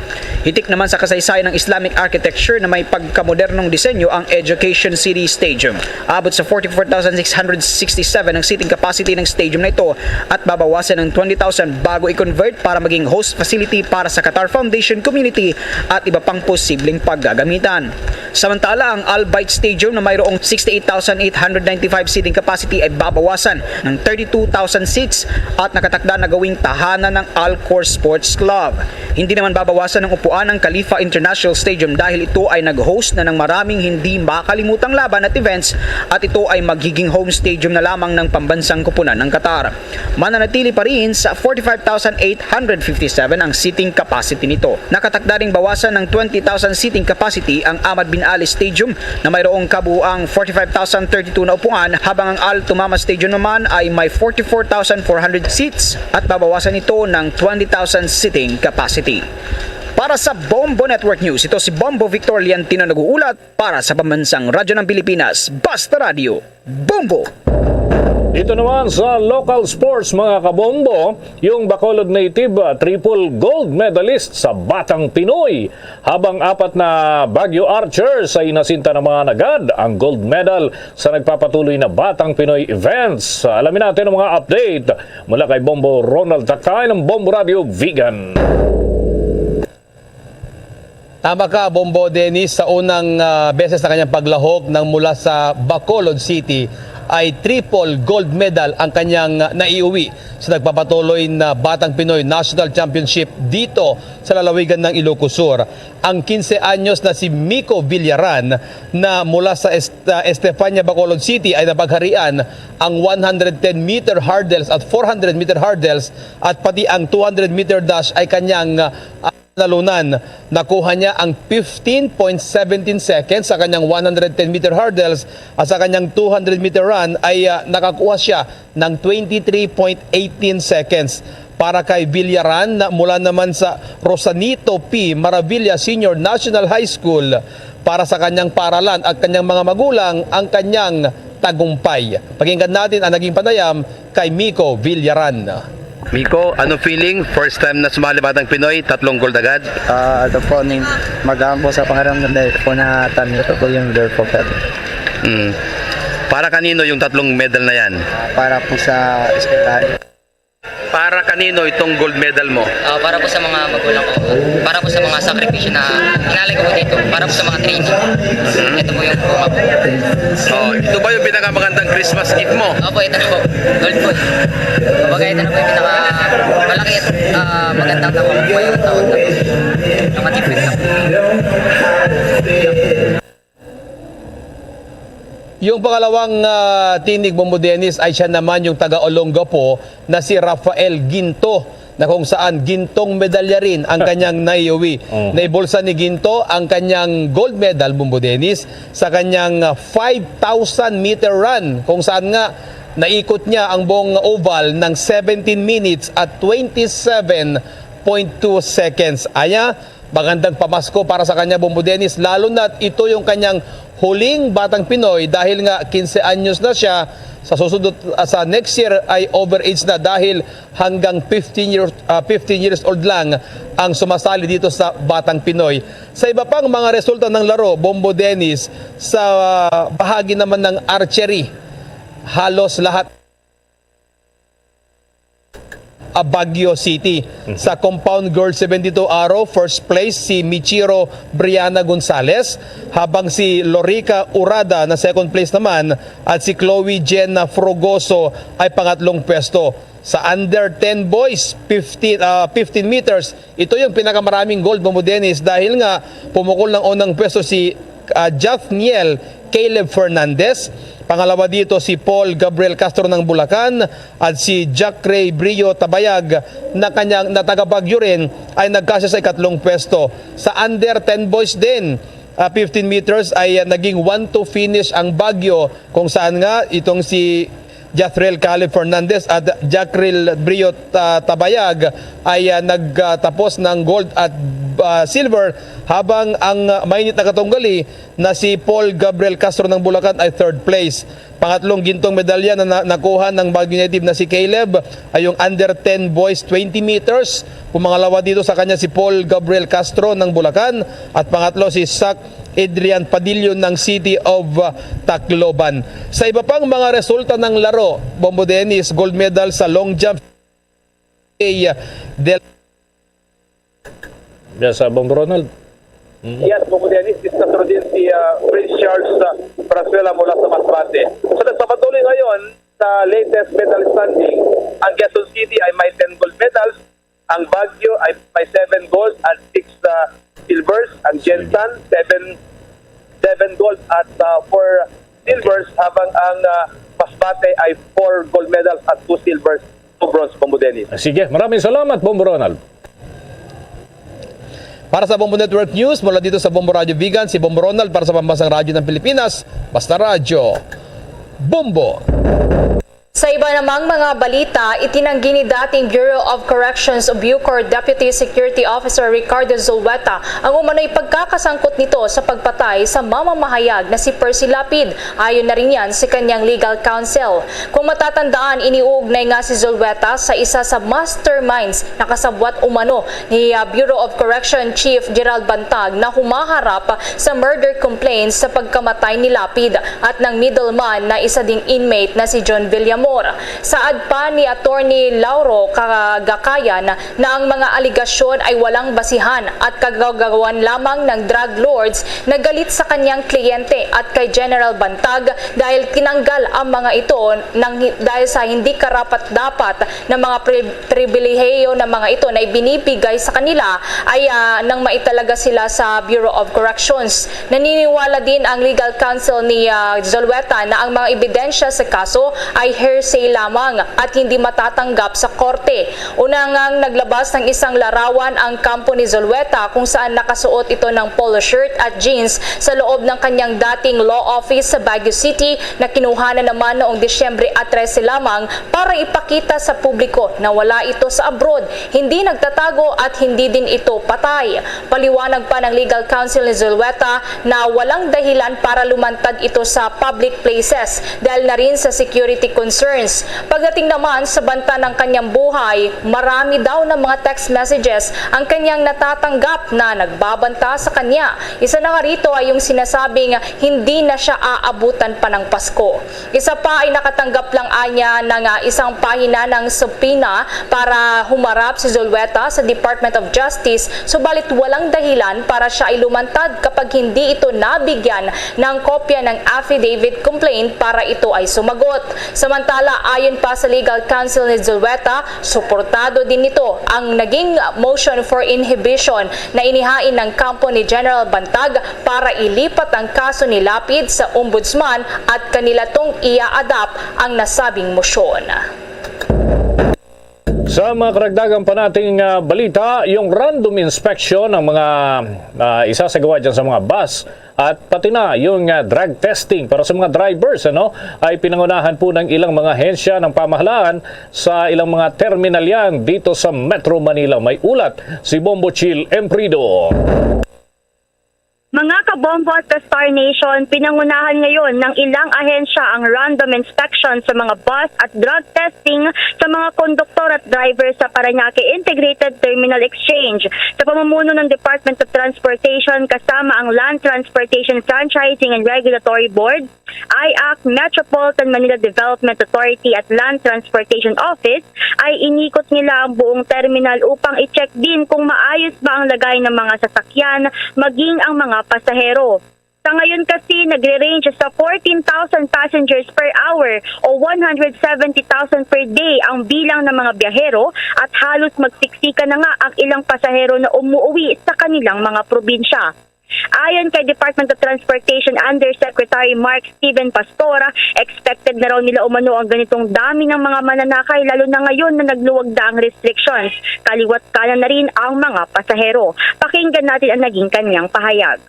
Hitik naman sa kasaysayan ng Islamic architecture na may pagkamodernong disenyo ang Education City Stadium. Abot sa forty-four thousand six hundred sixty-seven ang seating capacity ng stadium na ito at babawasan ng twenty thousand bago i-convert para maging host facility para sa Qatar Foundation Community at iba pang posibleng paggagamitan. Samantala, ang Al Bayt Stadium na mayroong sixty-eight thousand eight hundred ninety-five seating capacity ay babawasan ng thirty-two thousand seats at nakatakda na gawing tahanan ng Al Khor Sports Club. Hindi naman babawasan ng upuan ang Khalifa International Stadium dahil ito ay nag-host na ng maraming hindi makalimutang laban at events at ito ay magiging home stadium na lamang ng pambansang koponan ng Qatar. Mananatili pa rin sa forty-five thousand eight hundred fifty-seven ang seating capacity nito. Nakatakda ring bawasan ng twenty thousand seating capacity ang Ahmad bin Ali Stadium na mayroong kabuuang forty-five thousand thirty-two na upuan, habang ang Al Tumama Stadium naman ay may forty-four thousand four hundred seats at babawasan ito ng twenty thousand seating capacity. Para sa Bombo Network News, ito si Bombo Victor Liantino nag-uulat para sa Pambansang Radyo ng Pilipinas, Basta Radyo, Bombo! Dito naman sa local sports, mga kabombo, yung Bacolod native, ah, triple gold medalist sa Batang Pinoy. Habang apat na Baguio archers ay nasinta ng mga nagad ang gold medal sa nagpapatuloy na Batang Pinoy Events. Alamin natin ang mga update mula kay Bombo Ronald Takay ng Bombo Radio Vigan. Tama ka, Bombo Dennis, sa unang, ah, beses sa kanyang paglahok nang mula sa Bacolod City ay triple gold medal ang kanyang, ah, naiuwi sa nagpapatuloy na Batang Pinoy National Championship dito sa lalawigan ng Ilocos Sur. Ang kinse anyos na si Miko Villaran na mula sa Est-, ah, Estefania, Bacolod City ay napagharian ang one hundred ten meter hurdles at four hundred meter hurdles at pati ang two hundred meter dash ay kanyang, ah, nalunan. Nakuha niya ang fifteen point seventeen seconds sa kanyang one hundred ten meter hurdles at sa kanyang two hundred meter run ay, ah, nakakuha siya ng twenty-three point eighteen seconds. Para kay Villaran, na mula naman sa Rosanito P. Maravilla Senior National High School, para sa kanyang paralan at kanyang mga magulang ang kanyang tagumpay. Pakinggan natin ang naging panayam kay Miko Villaran. Miko, ano feeling? First time na sumali Batang Pinoy, tatlong gold agad? Ah, ano po, ning magaan po sa pangaramdam dahil po na tanggap po yung girl po, pero Mm. Para kanino yung tatlong medal na yan? Para po sa eskwelahan. Para kanino itong gold medal mo? Ah, para po sa mga magulang ko. Para po sa mga sakripisyo na inalay ko po dito. Para po sa mga training. Ito po yung bunga po. Oh, ito ba yung pinakamagandang Christmas gift mo? Opo, ito na po. Gold po. Kumbaga, ito na po yung pinakamalaki at, ah, magandang nakuha ko ngayong taon na po. Nakatipid na po. Yung pangalawang, ah, tinig, Bombo Dennis, ay siya naman yung taga Olongapo na si Rafael Ginto, na kung saan gintong medalya rin ang kanyang naiuwi. Mm. Naibulsa ni Ginto ang kanyang gold medal, Bombo Dennis, sa kanyang, ah, five thousand meter run, kung saan nga naikot niya ang buong oval ng seventeen minutes at twenty-seven point two seconds. Aya, magandang pamasko para sa kanya, Bombo Dennis, lalo na ito yung kanyang huling Batang Pinoy dahil nga quince anyos na siya. Sa susunod, ah, sa next year ay overage na dahil hanggang fifteen years, ah, fifteen years old lang ang sumasali dito sa Batang Pinoy. Sa iba pang mga resulta ng laro, Bombo Dennis, sa, ah, bahagi naman ng archery, halos lahat a Baguio City. Mhm. Sa compound girls seventy-two Aro, first place si Michiro Briana Gonzalez, habang si Lorica Urada na second place naman at si Chloe Jenna Frogoso ay pangatlong pwesto. Sa under ten boys, fifteen, ah, fifteen meters, ito yung pinakamaraming gold, Bombo Dennis, dahil nga pumukol ng unang pwesto si, ah, Jathniel Caleb Fernandez. Pangalawa dito si Paul Gabriel Castro ng Bulacan at si Jack Ray Brio Tabayag na kanyang, na taga Baguio rin, ay nagkasya sa ikatlong pwesto. Sa under ten boys din, ah, fifteen meters ay, ah, naging one two finish ang Baguio, kung saan nga itong si Jathriel Caleb Fernandez at Jackril Brio Ta-, Tabayag ay, ah, nagtapos ng gold at ah, silver, habang ang, ah, mainit na katunggali na si Paul Gabriel Castro ng Bulacan ay third place. Pangatlong gintong medalya na, na nakuha ng Baguio native na si Caleb ay yung under ten boys twenty meters. Pumangalawa dito sa kanya si Paul Gabriel Castro ng Bulacan at pangatlo si Sac Adrian Padillo ng City of, ah, Tacloban. Sa iba pang mga resulta ng laro, Bombo Dennis, gold medal sa long jump, Del Yes, uh, Bombo Ronald. Mhm. Yes, Bombo Dennis, discuss din si, ah, Prince Charles, ah, Brazuela mula sa Masbate. So, nagpapatuloy ngayon sa latest medal standing. Ang Quezon City ay may ten gold medals, ang Baguio ay may seven gold at six, ah, silvers, ang Gensan, seven, seven gold at, ah, four silvers, habang ang, ah, Masbate ay four gold medals at two silvers, two bronze, Bombo Dennis. Sige, maraming salamat, Bombo Ronald. Para sa Bombo Network News, mula dito sa Bombo Radio Vigan, si Bombo Ronald para sa Pambansang Radyo ng Pilipinas, Basta Radyo, Bombo. Sa iba namang mga balita, itinanggi ni dating Bureau of Corrections o BuCor Deputy Security Officer Ricardo Zulueta ang umano'y pagkakasangkot nito sa pagpatay sa mamamahayag na si Percy Lapid. Ayon na rin yan sa kanyang legal counsel. Kung matatandaan, iniuugnay nga si Zulueta sa isa sa masterminds na kasabwat umano ni, ah, Bureau of Correction Chief Gerald Bantag na humaharap sa murder complaints sa pagkamatay ni Lapid at ng middleman na isa ding inmate na si John Villamor. Saad pa ni Attorney Lauro Kagakayan na ang mga aligasyon ay walang basihan at kagagawan lamang ng drug lords na galit sa kanyang kliyente at kay General Bantag dahil tinanggal ang mga ito nang hi-, dahil sa hindi karapat-dapat na mga pri-, pribilehiyo na mga ito na ibinibigay sa kanila ay, ah, nang maitalaga sila sa Bureau of Corrections. Naniniwala din ang legal counsel ni, ah, Zulueta na ang mga ebidensya sa kaso ay hearsay lamang at hindi matatanggap sa korte. Una ngang naglabas ng isang larawan ang kampo ni Zulueta kung saan nakasuot ito ng polo shirt at jeans sa loob ng kanyang dating law office sa Baguio City na kinuha na naman noong Disyembre trese lamang para ipakita sa publiko na wala ito sa abroad, hindi nagtatago at hindi din ito patay. Paliwanag pa ng legal counsel ni Zulueta na walang dahilan para lumantad ito sa public places dahil na rin sa security concerns. Pagdating naman sa banta ng kanyang buhay, marami daw na mga text messages ang kanyang natatanggap na nagbabanta sa kanya. Isa na nga rito ay yung sinasabing hindi na siya aabutan pa ng Pasko. Isa pa ay nakatanggap lang anya ng, ah, isang pahina ng subpoena para humarap si Zulueta sa Department of Justice, subalit walang dahilan para siya ay lumantad kapag hindi ito nabigyan ng kopya ng affidavit complaint para ito ay sumagot. Samantala, ayon pa sa legal counsel ni Zulueta, suportado din nito ang naging motion for inhibition na inihain ng kampo ni General Bantag para ilipat ang kaso ni Lapid sa ombudsman at kanila tong i-adapt ang nasabing motion. Sa mga karagdagan pa nating, ah, balita, yung random inspection ng mga, ah, isasagawa dyan sa mga bus at pati na yung, ah, drug testing para sa mga drivers, ano, ay pinangunahan po ng ilang mga ahensya ng pamahalaan sa ilang mga terminal yan dito sa Metro Manila. May ulat si Bombo Chill Emprido. Mga kabombo at ka-Star Nation, pinangunahan ngayon ng ilang ahensya ang random inspection sa mga bus at drug testing sa mga konduktor at driver sa Parañaque Integrated Terminal Exchange. Sa pamumuno ng Department of Transportation kasama ang Land Transportation Franchising and Regulatory Board, I A C, Metropolitan Manila Development Authority at Land Transportation Office, ay inikot nila ang buong terminal upang i-check din kung maayos ba ang lagay ng mga sasakyan, maging ang mga pasahero. Sa ngayon kasi, nagre-range sa fourteen thousand passengers per hour o one hundred seventy thousand per day ang bilang ng mga biyahero at halos magsiksika na nga ang ilang pasahero na umuwi sa kanilang mga probinsya. Ayon kay Department of Transportation Undersecretary Mark Steven Pastor, expected na raw nila umano ang ganitong dami ng mga mananakay, lalo na ngayon na nagluwag na ang restrictions. Kaliwat kanan na rin ang mga pasahero. Pakinggan natin ang naging kanyang pahayag.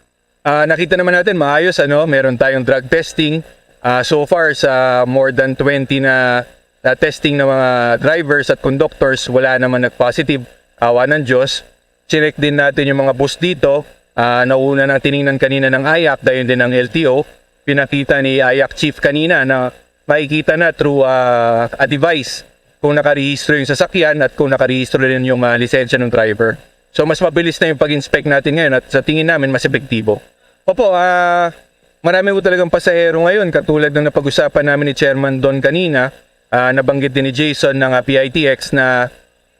Ah, nakita naman natin, maayos, ano, meron tayong drug testing. Ah, so far, sa more than twenty na, na testing ng mga drivers at conductors, wala naman nag-positive. Awa ng Diyos. Chinek din natin yung mga bus dito. Ah, nauna nang tiningnan kanina ng ayak, dayon din ng L T O. Pinakita ni ayak chief kanina na makikita na through, ah, a device kung nakarehistro yung sasakyan at kung nakarehistro rin yung, ah, lisensya ng driver. So, mas mabilis na yung pag-inspect natin ngayon at sa tingin namin, mas epektibo. Opo, ah, marami po talagang pasahero ngayon, katulad ng napag-usapan namin ni Chairman Don kanina, ah, nabanggit din ni Jason ng, ah, P I T X na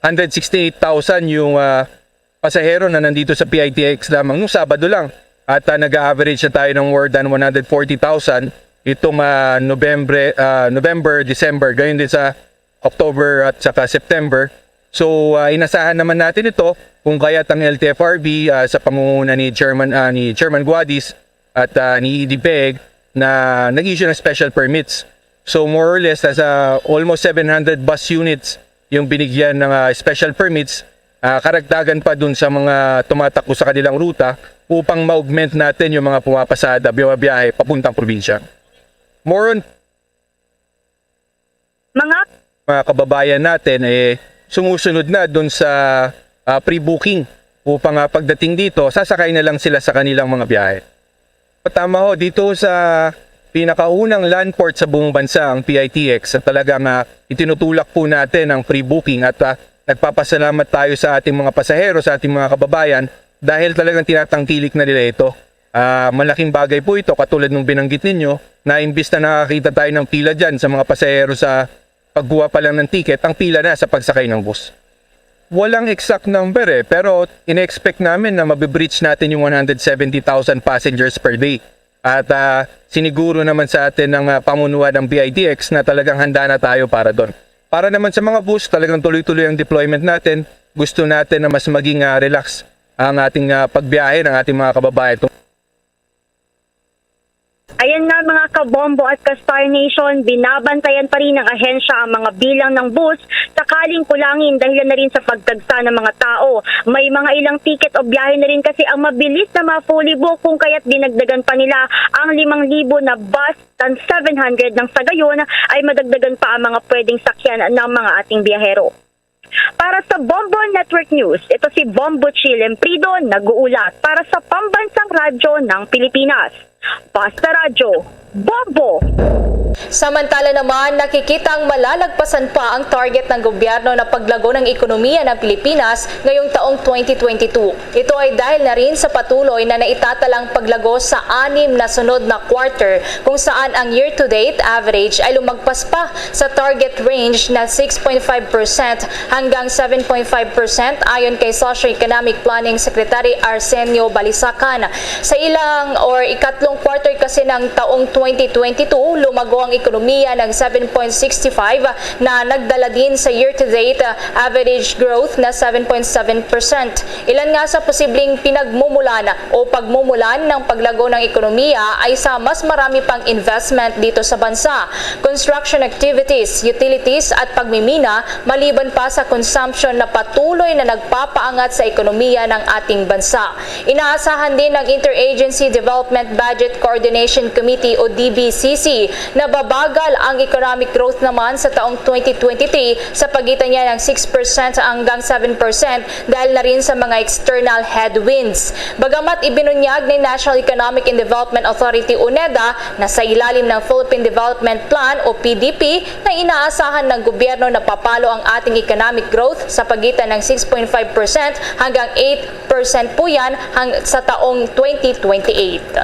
hundred sixty-eight thousand yung, ah, pasahero na nandito sa P I T X lamang nung Sabado lang. At, ah, nag-a-average na tayo ng more than one hundred forty thousand itong, ah, November, ah, November, December, gayon din sa October at saka September. So, ah, inasahan naman natin ito kung kaya't ang L T F R B, ah, sa pangunguna ni Chairman, ah, ni Chairman Guadis at, ah, ni E D Peg na nag-issue ng special permits. So, more or less, nasa almost seven hundred bus units yung binigyan ng, ah, special permits, ah, karagdagan pa dun sa mga tumatakbo sa kanilang ruta upang ma-augment natin yung mga pumapasada, biyahe papuntang probinsya. More on Mga mga kababayan natin, eh, sumusunod na dun sa, ah, pre-booking upang, ah, pagdating dito, sasakay na lang sila sa kanilang mga biyahe. Tama ho, dito sa pinakaunang land port sa buong bansa, ang P I T X, na talagang, ah, itinutulak po natin ang pre-booking at, ah, nagpapasalamat tayo sa ating mga pasahero, sa ating mga kababayan dahil talagang tinatangkilik na nila ito. Ah, malaking bagay po ito, katulad nung binanggit ninyo, na imbis na nakakita tayo ng pila dyan sa mga pasahero sa pagkuha pa lang ng ticket, ang pila na sa pagsakay ng bus. Walang exact number eh, pero ina-expect namin na mabibreach natin yung one hundred seventy thousand passengers per day. At, ah, siniguro naman sa atin ng, ah, pamunuan ng P I T X na talagang handa na tayo para doon. Para naman sa mga bus, talagang tuloy-tuloy ang deployment natin. Gusto natin na mas maging, ah, relax ang ating, ah, pagbiyahe ng ating mga kababayan. Ayan nga, mga kabombo at ka-Star Nation, binabantayan pa rin ng ahensya ang mga bilang ng bus sakaling kulangin dahilan na rin sa pagtagsa ng mga tao. May mga ilang ticket o biyahe na rin kasi ang mabilis na ma-fully book, kung kaya't dinagdagan pa nila ang limang libo na bus tan seven hundred nang sa gayon ay madagdagan pa ang mga pwedeng sakyan ng mga ating biyahero. Para sa Bombo Network News, ito si Bombo Chi Lemprido, nag-uulat para sa Pambansang Radyo ng Pilipinas. Basta Radyo, Bombo! Samantala naman, nakikitang malalagpasan pa ang target ng gobyerno na paglago ng ekonomiya ng Pilipinas ngayong taong twenty twenty-two. Ito ay dahil na rin sa patuloy na naitatalang paglago sa anim na sunod na quarter, kung saan ang year-to-date average ay lumagpas pa sa target range na six point five percent hanggang seven point five percent, ayon kay Socio-Economic Planning Secretary Arsenio Balisacan. Sa ilang or ikatlong quarter kasi ng taong twenty twenty-two, lumago ang ekonomiya ng seven point six five na nagdala din sa year-to-date, uh, average growth na seven point seven percent. Ilan nga sa posibleng pinagmumulan o pagmumulan ng paglago ng ekonomiya ay sa mas marami pang investment dito sa bansa, construction activities, utilities at pagmimina, maliban pa sa consumption na patuloy na nagpapaangat sa ekonomiya ng ating bansa. Inaasahan din ng Interagency Development Budget Coordination Committee o D B C C na babagal ang economic growth naman sa taong twenty twenty-three sa pagitan niya ng six percent hanggang seven percent dahil na rin sa mga external headwinds. Bagamat ibinunyag ni National Economic and Development Authority o NEDA na sa ilalim ng Philippine Development Plan o P D P na inaasahan ng gobyerno na papalo ang ating economic growth sa pagitan ng six point five percent hanggang eight percent po yan hang sa taong twenty twenty-eight.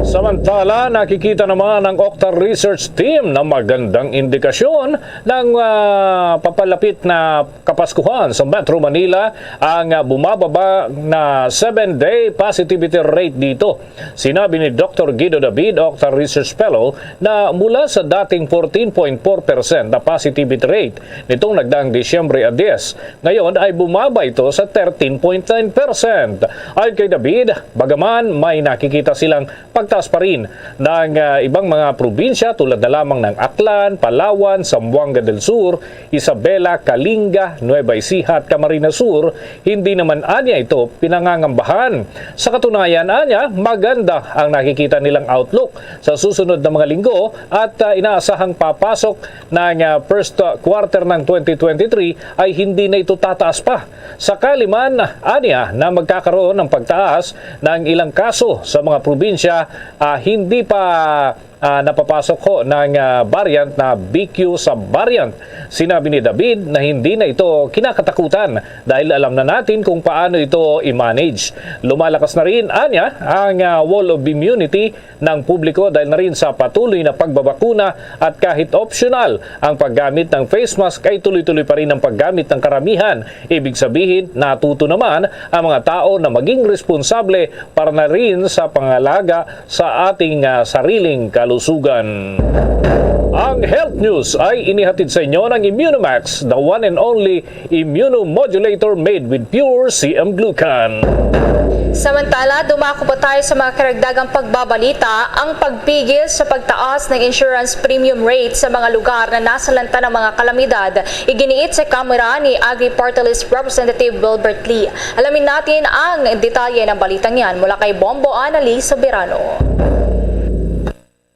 Samantala, nakikita naman ng Okta Research Team na magandang indikasyon ng, ah, papalapit na Kapaskuhan sa Metro Manila ang, ah, bumababa na seven-day positivity rate dito. Sinabi ni Doktor Guido David, Okta Research Fellow, na mula sa dating fourteen point four percent na positivity rate nitong nagdaang Disyembre a diyes, ngayon ay bumaba ito sa thirteen point nine percent. Ayon kay David, bagaman may nakikita silang Pagtaas pa rin ng, ah, ibang mga probinsya tulad na lamang ng Aklan, Palawan, Zamboanga del Sur, Isabela, Kalinga, Nueva Ecija at Camarines Sur, hindi naman anya ito pinangangambahan. Sa katunayan, anya, maganda ang nakikita nilang outlook sa susunod na mga linggo at, ah, inaasahang papasok ng, ah, first, ah, quarter ng twenty twenty-three ay hindi na ito tataas pa. Sakali man, anya, na magkakaroon ng pagtaas ng ilang kaso sa mga probinsya, ah, hindi pa, ah, napapasok ho ng, ah, variant na B Q sub variant. Sinabi ni David na hindi na ito kinakatakutan dahil alam na natin kung paano ito i-manage. Lumalakas na rin, anya, ang, ah, wall of immunity ng publiko dahil na rin sa patuloy na pagbabakuna at kahit optional ang paggamit ng face mask ay tuloy-tuloy pa rin ang paggamit ng karamihan. Ibig sabihin, natuto naman ang mga tao na maging responsable para na rin sa pangalaga sa ating, ah, sariling kalusugan. Ang health news ay inihatid sa inyo ng Immunomax, the one and only immunomodulator made with pure C M glucan. Samantala, dumako pa tayo sa mga karagdagang pagbabalita, ang pagpigil sa pagtaas ng insurance premium rate sa mga lugar na nasalanta ng mga kalamidad. Iginiit sa Kamara ni Agri Party List Representative Wilbert Lee. Alamin natin ang detalye ng balitang yan mula kay Bombo Anali Soberano.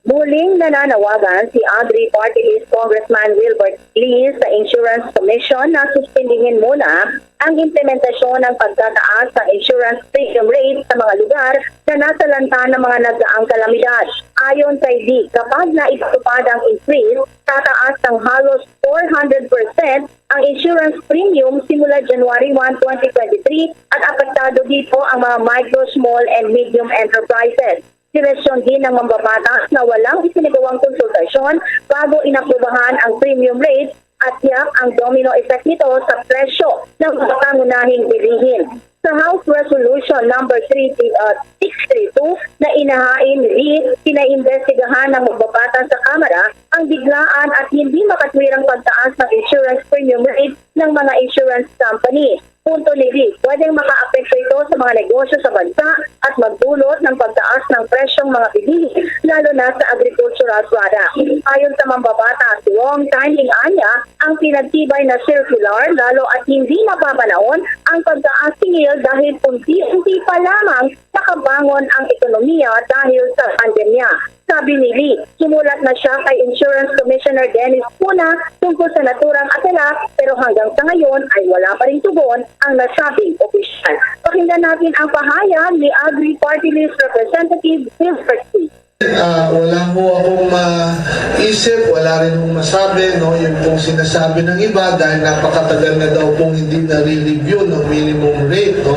Muling nananawagan si Agri Party List Congressman Wilbert Lee sa Insurance Commission na suspendihin muna ang implementasyon ng pagtataas ng insurance premium rate sa mga lugar na nasalanta ng mga nagdaang kalamidad. Ayon kay Lee, kapag naipatupad ang increase, tataas ng halos four hundred percent ang insurance premium simula January one, twenty twenty-three, at apektado dito ang mga micro, small, and medium enterprises. Direksyon din ng mambabatas na walang isinagawang konsultasyon bago inaprubahan ang premium rate at tiyak ang domino effect nito sa presyo ng mga pangunahing bilihin. Sa House Resolution number three, uh, six three two na inahain ni Lee, pinaimbestigahan ng mambabatas sa Kamara ang biglaan at hindi makatwirang pagtaas ng insurance premium rate ng mga insurance company. Punto ni Lee, pwedeng makaapekto ito sa mga negosyo sa bansa at magdulot ng pagtaas ng presyong mga bilihin, lalo na sa agricultural products. Ayon sa mambabatas, wrong timing anya ang pinagtibay na circular, lalo at hindi mapapanahon ang pagtaas singil dahil unti-unti pa lamang nakabangon ang ekonomiya dahil sa pandemya. Sabi ni Lee, sumulat na siya kay Insurance Commissioner Dennis Cuna tungkol sa naturang abala, pero hanggang sa ngayon ay wala pa ring tugon ang nasabing opisyal. Pakinggan natin ang pahayag ni Agri Party List Representative Wilbert Lee. Ah, wala ho akong maisip, wala rin hong masabi, no? Yung pong sinasabi ng iba, dahil napakatagal na daw pong hindi nare-review ng minimum rate, no?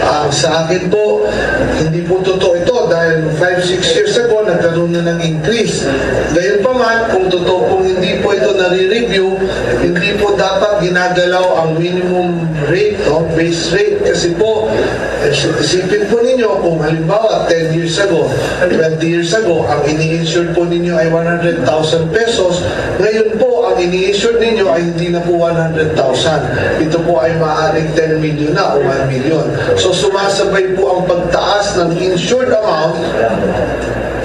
Ah, sa akin po, hindi po totoo ito dahil five, six years ago, nagkaroon na ng increase. Gayunpaman, kung totoo pong hindi po ito nare-review, hindi po dapat ginagalaw ang minimum rate, no? Base rate. Kasi po, eh, isipin po ninyo kung halimbawa, ten years ago, twenty years ago, ang ini-insure po ninyo ay one hundred thousand pesos. Ngayon po, ang ini-insure ninyo ay hindi na po one hundred thousand. Ito po ay maaaring ten million na o one million. So, sumasabay po ang pagtaas ng insured amount.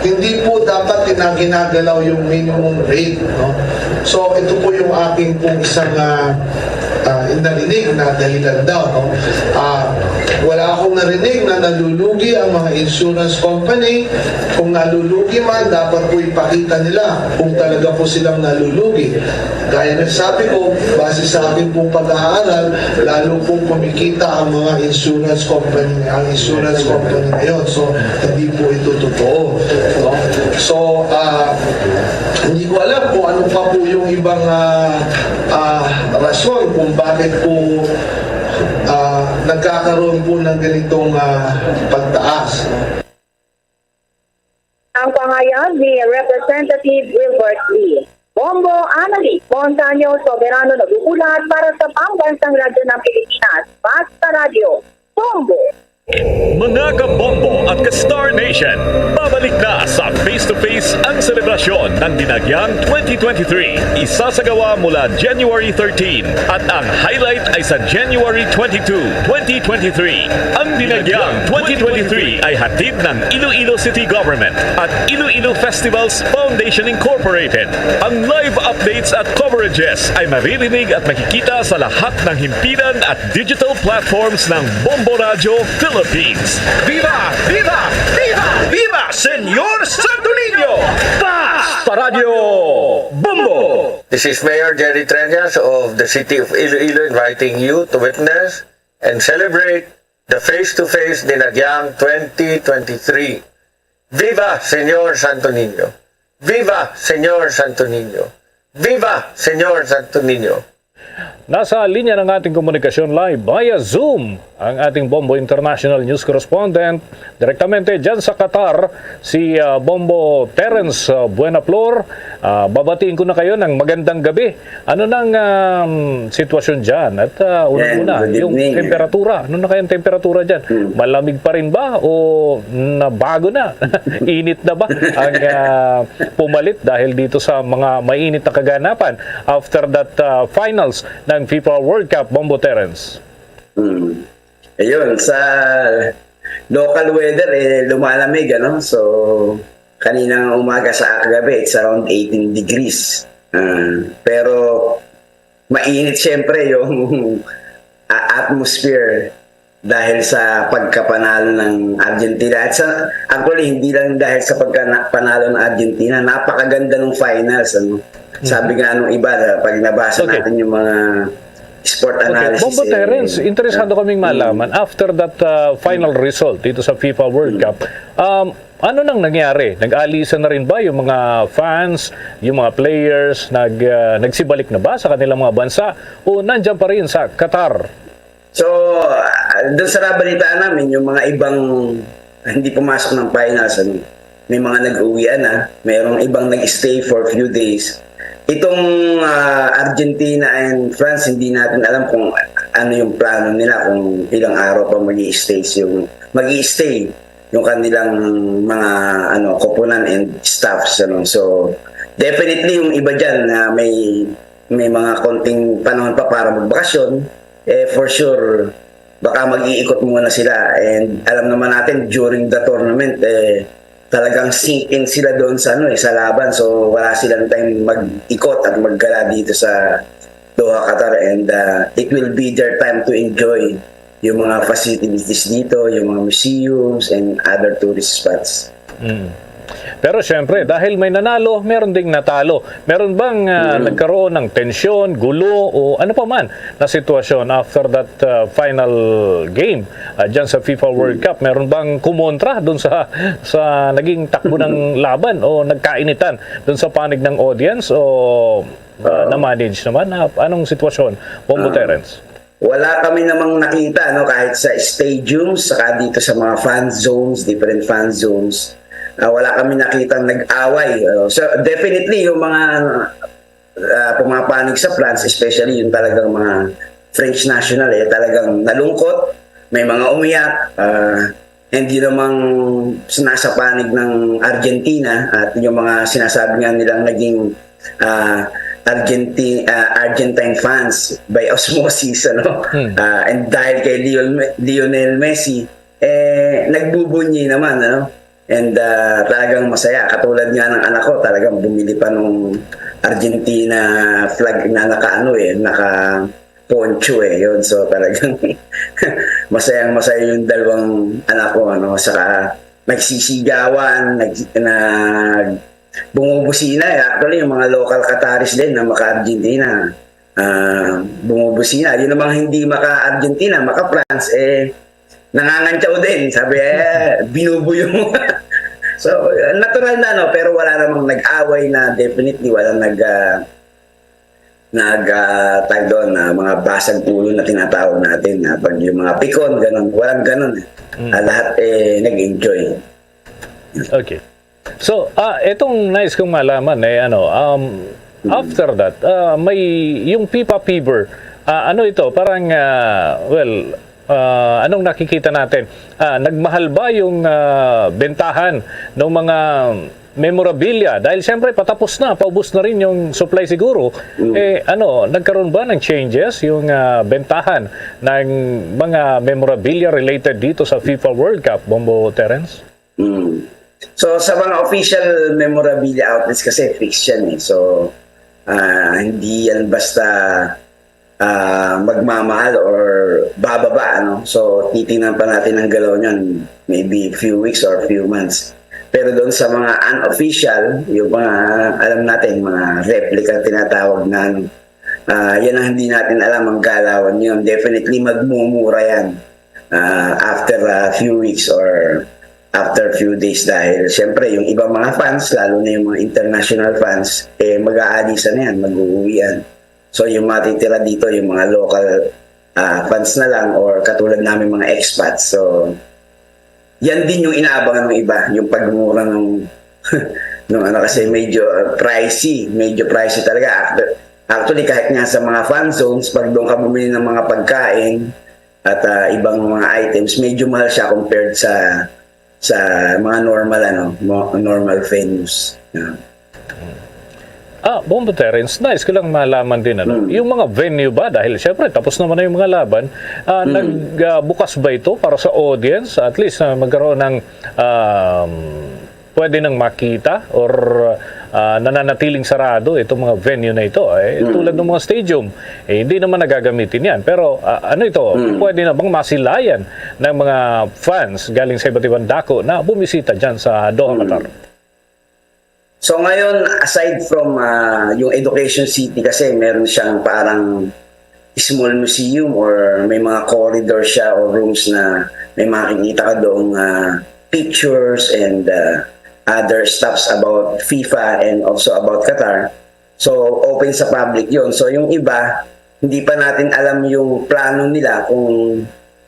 Hindi po dapat gina-, ginagalaw yung minimum rate, no? So, ito po yung aking pong isang, ah, ah, narinig na dahilan daw, no? Ah, wala akong narinig na nalulugi ang mga insurance company. Kung nalulugi man, dapat po ipakita nila kung talaga po silang nalulugi. Gaya ng sabi ko, base sa akin pong pag-aaral, lalo pong kumikita ang mga insurance company, ang insurance company ngayon. So, hindi po ito totoo, no? So, ah, hindi ko alam kung ano pa po yung ibang, ah, ah, rason kung bakit po, ah, nagkakaroon po ng ganitong, ah, pagtaas, no? Ang pahayag ni Representative Wilbert Lee. Bombo Anali Montaño Soberano nag-uulat para sa Pambansang Radyo ng Pilipinas, Basta Radyo, Bombo! Mga kabombo at ka-Star Nation, babalik na sa Face to Face ang selebrasyon ng Dinagyang twenty twenty-three. Isasagawa mula January thirteen at ang highlight ay sa January twenty-two, twenty twenty-three. Ang Dinagyang twenty twenty-three ay hatid ng Iloilo City Government at Iloilo Festivals Foundation Incorporated. Ang live updates at coverages ay maririnig at makikita sa lahat ng himpilan at digital platforms ng Bombo Radyo Philippines. Viva! Viva! Viva! Viva Señor Santo Niño! Basta Radyo Bombo! This is Mayor Jerry Treñas of the City of Iloilo inviting you to witness and celebrate the Face to Face Dinagyang twenty twenty-three. Viva Señor Santo Niño! Viva Señor Santo Niño! Viva Señor Santo Niño! Nasa linya ng ating komunikasyon live via Zoom ang ating Bombo International News Correspondent direktamente dyan sa Qatar, si, ah, Bombo Terence, ah, Buenaflor. Ah, babatiin ko na kayo ng magandang gabi. Ano nang, um, sitwasyon dyan? At, ah, unang-una, Yan, good yung evening. Temperatura. Ano na kayang temperatura dyan? Hmm. Malamig pa rin ba o nabago na? Init na ba ang, ah, pumalit dahil dito sa mga mainit na kaganapan after that, ah, finals ng FIFA World Cup, Bombo Terence? Hmm. Ayun, sa local weather, eh, lumalamig, ano? So, kanina nga umaga sa kagabi, it's around eighteen degrees. Ah, pero mainit siyempre yung, ah, atmosphere dahil sa pagkapanalo ng Argentina. At sa, actually, hindi lang dahil sa pagkapanalo ng Argentina, napakaganda ng finals, ano? Sabi nga nung iba, pag nabasa Okay. natin yung mga sport Okay, analysis, Bombo eh, Terence, interesado ah, kaming mm. malaman, after that, uh, final result dito sa FIFA World Mm. Cup, um, ano nang nangyari? Nag-alisan na rin ba yung mga fans, yung mga players, nag, uh, nagsibalik na ba sa kanilang mga bansa o nandyan pa rin sa Qatar? So, ah, dun sa nabalitaan namin, yung mga ibang hindi pumasok ng finals, ano, may mga nag-uwian na, mayroong ibang nag-stay for a few days. Itong, ah, Argentina and France, hindi natin alam kung ano yung plano nila, kung ilang araw pa mag-i-stay yung, mag-i-stay yung kanilang mga, ano, koponan and staffs, ano. So, definitely, yung iba dyan na may, may mga konting panahon pa para magbakasyon, eh, for sure, baka mag-iikot muna sila. And alam naman natin, during the tournament, eh, talagang sink in sila doon sa, ano, eh, sa laban. So, wala silang time mag-ikot at maggala dito sa Doha, Qatar. And, ah, it will be their time to enjoy yung mga facilities dito, yung mga museums and other tourist spots. Mm. Pero siyempre, dahil may nanalo, meron ding natalo. Meron bang, ah, Mm. nagkaroon ng tensyon, gulo, o ano pa man na sitwasyon after that, ah, final game, ah, dyan sa FIFA World Mm. Cup? Meron bang kumontra dun sa, sa naging takbo ng laban o nagkainitan dun sa panig ng audience o, ah, Ah. na-manage naman? Ah, anong sitwasyon, Bombo Ah. Terence? Wala kami namang nakita, no, kahit sa stadiums, saka dito sa mga fan zones, different fan zones. Ah, wala kami nakitang nag-away. Uh, so, definitely, yung mga, ah, pumapanig sa France, especially yung talagang mga French national, eh, talagang nalungkot, may mga umiyak, ah, and yun namang nasa panig ng Argentina at yung mga sinasabi nga nilang naging, ah, Argenti-, ah, Argentine fans by osmosis, ano? Hmm. Ah, and dahil kay Lionel, Lionel Messi, eh, nagbubunyi naman, ano? And, ah, talagang masaya. Katulad nga ng anak ko, talagang bumili pa nung Argentina flag na naka, ano, eh, naka poncho, eh, yun. So, talagang masayang-masaya yung dalawang anak ko, ano, saka nagsisigawan, nag-, nag-, bumubusina, eh. Actually, yung mga local Qataris din na maka-Argentina, ah, bumubusina. Yun namang hindi maka-Argentina, maka-France, eh, nangangantyaw din. Sabi, eh, binubuyo mo. So, natural na, no? Pero wala namang nag-away na, definitely, walang nag-, ah, nag, ah, tag doon, ah, mga basag ulo na tinatawag natin, ah, pag yung mga pikon, ganun. Walang ganun, eh. Mm. Ah, lahat, eh, nag-enjoy. Okay. So, ah, etong nais kong malaman, eh, ano, um, Mm. after that, ah, may, yung FIFA fever, ah, ano ito, parang, ah, well, Ah, anong nakikita natin? Ah, nagmahal ba yung, ah, bentahan ng mga memorabilia? Dahil siyempre patapos na, paubos na rin yung supply siguro. Mm. Eh, ano, nagkaroon ba ng changes yung, ah, bentahan ng mga memorabilia related dito sa FIFA World Cup, Bombo Terence? Mm. So, sa mga official memorabilia outlets kasi, fixed yan eh. So, ah, hindi yan basta ah, magmamahal or bababa, ano? So, titingnan pa natin ang galaw niyan, maybe few weeks or few months. Pero doon sa mga unofficial, yung mga, alam natin, mga replica tinatawag na, ano, ah, yan ang hindi natin alam ang galawan yun. Definitely, magmumura yan ah, after a few weeks or after a few days, dahil siyempre yung ibang mga fans, lalo na yung mga international fans, eh, mag-aalisan na yan, mag-uuwian. So, yung matitira dito, yung mga local ah, fans na lang or katulad namin, mga expats. So, yan din yung inaabangan ng iba, yung pagmura ng nung ano, kasi medyo ah, pricey, medyo pricey talaga. After, actually, kahit nga sa mga fan zones, pag doon ka bumili ng mga pagkain at ah, ibang mga items, medyo mahal siya compared sa sa mga normal, ano, mo- normal venues. Yeah. Ah, Bombo Terence, nice ko lang malaman din, ano, Mm. yung mga venue ba, dahil siyempre tapos naman na yung mga laban, ah, Mm. nagbukas ba ito para sa audience? At least ah, magkaroon ng um, pwede nang makita or ah, nananatiling sarado itong mga venue na ito. Eh, Mm. Tulad ng mga stadium, eh, hindi naman nagagamitin yan. Pero ah, ano ito, Mm. pwede na bang masilayan ng mga fans galing sa iba't ibang dako na bumisita dyan sa Doha, Mm. Qatar? So ngayon, aside from ah, yung Education City, kasi meron siyang parang small museum or may mga corridor siya or rooms na may makikita ka doong ah, pictures and ah, other stuffs about FIFA and also about Qatar. So, open sa public yon. So, yung iba, hindi pa natin alam yung plano nila kung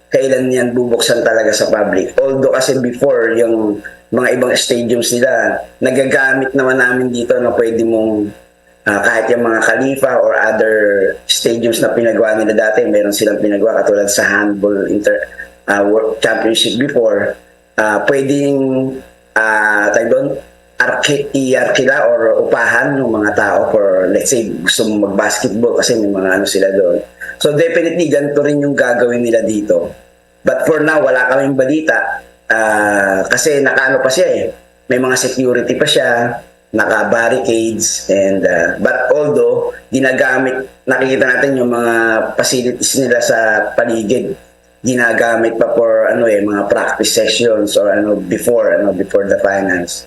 kailan yan bubuksan talaga sa public. Although kasi before, yung mga ibang stadiums nila, nagagamit naman namin dito na pwede mong, ah, kahit yung mga Khalifa or other stadiums na pinagawa nila dati, meron silang pinagawa katulad sa handball inter, ah, World Championship before, ah, pwedeng, ah, tawag doon, arki, i-arkila or upahan ng mga tao for, let's say, gusto mong mag-basketball kasi may mga ano sila doon. So, definitely, ganito rin yung gagawin nila dito. But for now, wala kaming balita. Ah, kasi nakaano pa siya eh. May mga security pa siya, naka-barricades, and ah, but although ginagamit, nakikita natin yung mga facilities nila sa paligid, ginagamit pa for ano eh, mga practice sessions or ano before, ano, before the finals.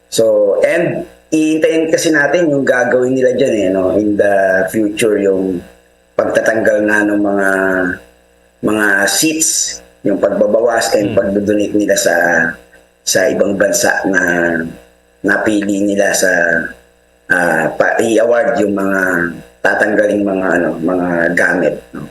So, and iintayin kasi natin yung gagawin nila diyan eh, no, in the future, yung pagtatanggal na ng mga mga seats, yung pagbabawas and Hmm. pagdodonate nila sa sa ibang bansa na napili nila sa ah, pa, i-award yung mga tatanggaling mga ano, mga gamit, no?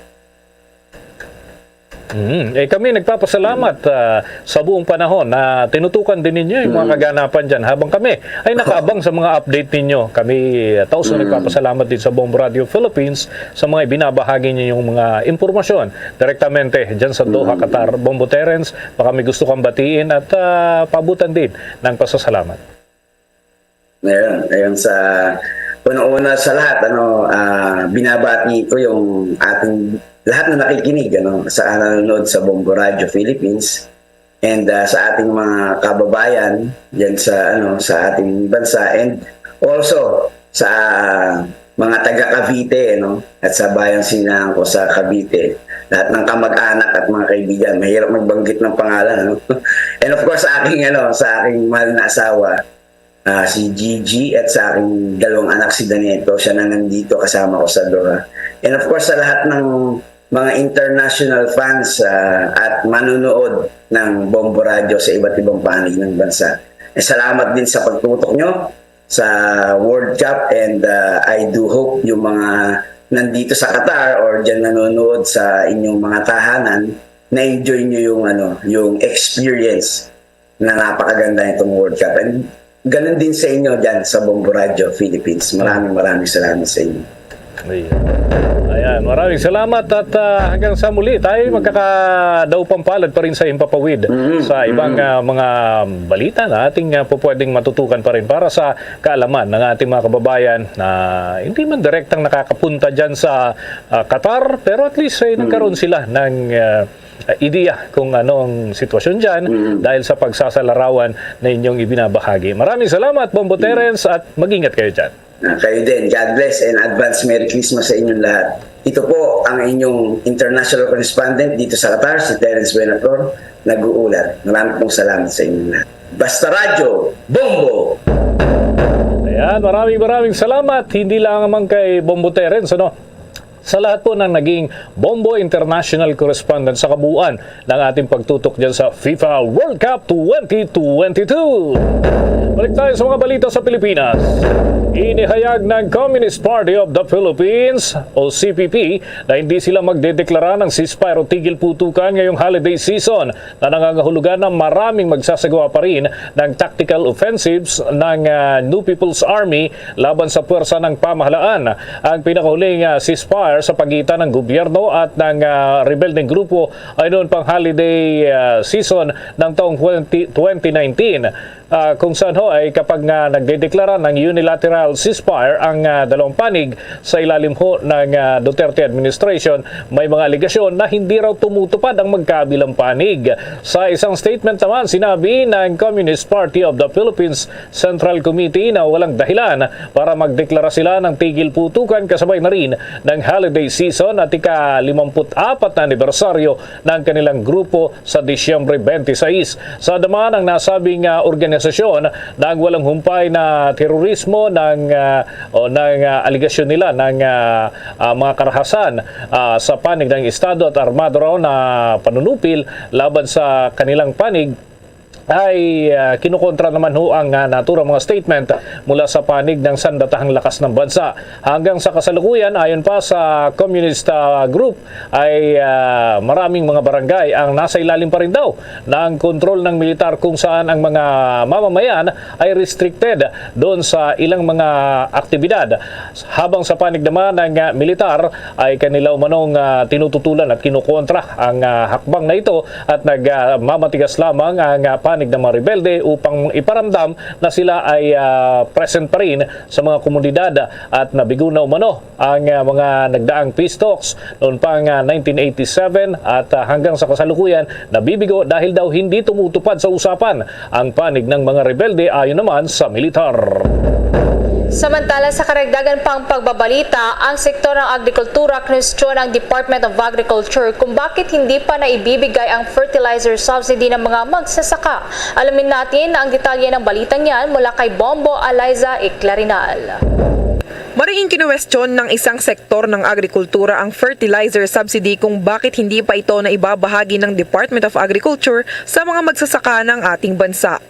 Mm. Eh, kami nagpapasalamat ah, sa buong panahon na tinutukan din ninyo yung mga Mm. kaganapan dyan habang kami ay nakaabang sa mga update ninyo. Kami uh, taos na Mm. nagpapasalamat din sa Bombo Radio Philippines sa mga ibinabahagi ninyong mga impormasyon direktamente dyan sa Doha, Mm. Qatar. Bombo Terence, baka may gusto kang batiin at ah, paabutan din ng pasasalamat. Ayun, ayun sa una-una sa lahat, ano, ah, binabati ko yung ating lahat na nakikinig, ano, sa nanonood sa Bombo Radio Philippines and ah, sa ating mga kababayan diyan sa ano, sa ating bansa, and also sa mga taga Cavite, no, at sa bayang sinahan ko sa Cavite, lahat ng kamag-anak at mga kaibigan. Mahirap magbanggit ng pangalan, ano? And of course, sa aking ano, sa aking mahal na asawa, ah, si Gigi, at sa aking dalawang anak, si Daneto. Siya na nandito kasama ko sa Doha. And of course, sa lahat ng mga international fans ah, at manonood ng Bombo Radio sa iba't ibang panig ng bansa. Eh, salamat din sa pagtutok nyo sa World Cup, and ah, I do hope yung mga nandito sa Qatar or dyan nanonood sa inyong mga tahanan, na-enjoy nyo yung ano, yung experience na napakaganda nitong World Cup. And ganun din sa inyo dyan sa Bombo Radio Philippines. Maraming maraming salamat sa inyo. Ayan. Ayan, maraming salamat at, ah, hanggang sa muli, tayo magkakadaupang palad pa rin sa himpapawid Mhm. sa ibang, Mhm. ah, mga balita na ating, ah, pupwedeng matutukan pa rin para sa kaalaman ng ating mga kababayan na hindi man direktang nakakapunta dyan sa, ah, Qatar, pero at least ay nagkaroon Mhm. sila ng, ah, ideya kung ano ang sitwasyon dyan Mhm. dahil sa pagsasalarawan na inyong ibinabahagi. Maraming salamat, Bombo Mhm. Terence, at mag-ingat kayo dyan. Ah, kayo din. God bless and advance Merry Christmas sa inyong lahat. Ito po ang inyong international correspondent dito sa Qatar, si Terence Buenaflor, nag-uulat. Marami pong salamat sa inyong lahat. Basta Radyo, Bombo! Ayan, maraming maraming salamat. Hindi lang naman kay Bombo Terence, ano? Sa lahat po ng naging Bombo International Correspondent sa kabuuan ng ating pagtutok dyan sa FIFA World Cup twenty twenty-two. Balik tayo sa mga balita sa Pilipinas. Inihayag ng Communist Party of the Philippines o C P P na hindi sila magdedeklara ng ceasefire o tigil putukan ngayong holiday season na nangangahulugan na maraming magsasagawa pa rin ng tactical offensives ng, ah, New People's Army laban sa puwersa ng pamahalaan. Ang pinakahuling, ah, ceasefire sa pagitan ng gobyerno at ng, ah, rebeldeng grupo ay noon pang holiday, ah, season ng taong twenty, twenty nineteen, ah, kung saan ho ay kapag nga nagdedeklara ng unilateral ceasefire ang, ah, dalawang panig sa ilalim ho ng, ah, Duterte administration, may mga alegasyon na hindi raw tumutupad ang magkabilang panig. Sa isang statement naman, sinabi ng Communist Party of the Philippines Central Committee na walang dahilan para magdeklara sila ng tigil putukan kasabay na rin ng holiday season at ika-limampu't-apat na anibersaryo ng kanilang grupo sa Disyembre twenty-six. Sa naman ang nasabing, ah, organisasyon ng walang humpay na terorismo ng, ah, o ng, ah, aligasyon nila ng, ah, ah, mga karahasan, ah, sa panig ng Estado at armado raw na panunupil laban sa kanilang panig ay, ah, kinukontra naman ho ang, ah, naturang mga statement mula sa panig ng sandatahang lakas ng bansa. Hanggang sa kasalukuyan, ayon pa sa Communist, ah, Group, ay, ah, maraming mga barangay ang nasa ilalim pa rin daw ng kontrol ng militar kung saan ang mga mamamayan ay restricted doon sa ilang mga aktibidad. Habang sa panig naman ng, ah, militar ay kanila umanong, ah, tinututulan at kinukontra ang, ah, hakbang na ito at nagmamatigas lamang ang, ah, panig ng mga rebelde upang iparamdam na sila ay, ah, present pa rin sa mga komunidad at nabigo na umano ang, ah, mga nagdaang peace talks noon pang, ah, nineteen eighty-seven at, ah, hanggang sa kasalukuyan nabibigo dahil daw hindi tumutupad sa usapan ang panig ng mga rebelde ayon naman sa militar. Samantala, sa karagdagan pang pagbabalita, ang sektor ng agrikultura kinwestiyon ang Department of Agriculture kung bakit hindi pa naibibigay ang fertilizer subsidy ng mga magsasaka. Alamin natin ang detalye ng balitang yan mula kay Bombo Eliza Iclarinal. Mariing kinuwestiyon ng isang sektor ng agrikultura ang fertilizer subsidy kung bakit hindi pa ito na ibabahagi ng Department of Agriculture sa mga magsasaka ng ating bansa.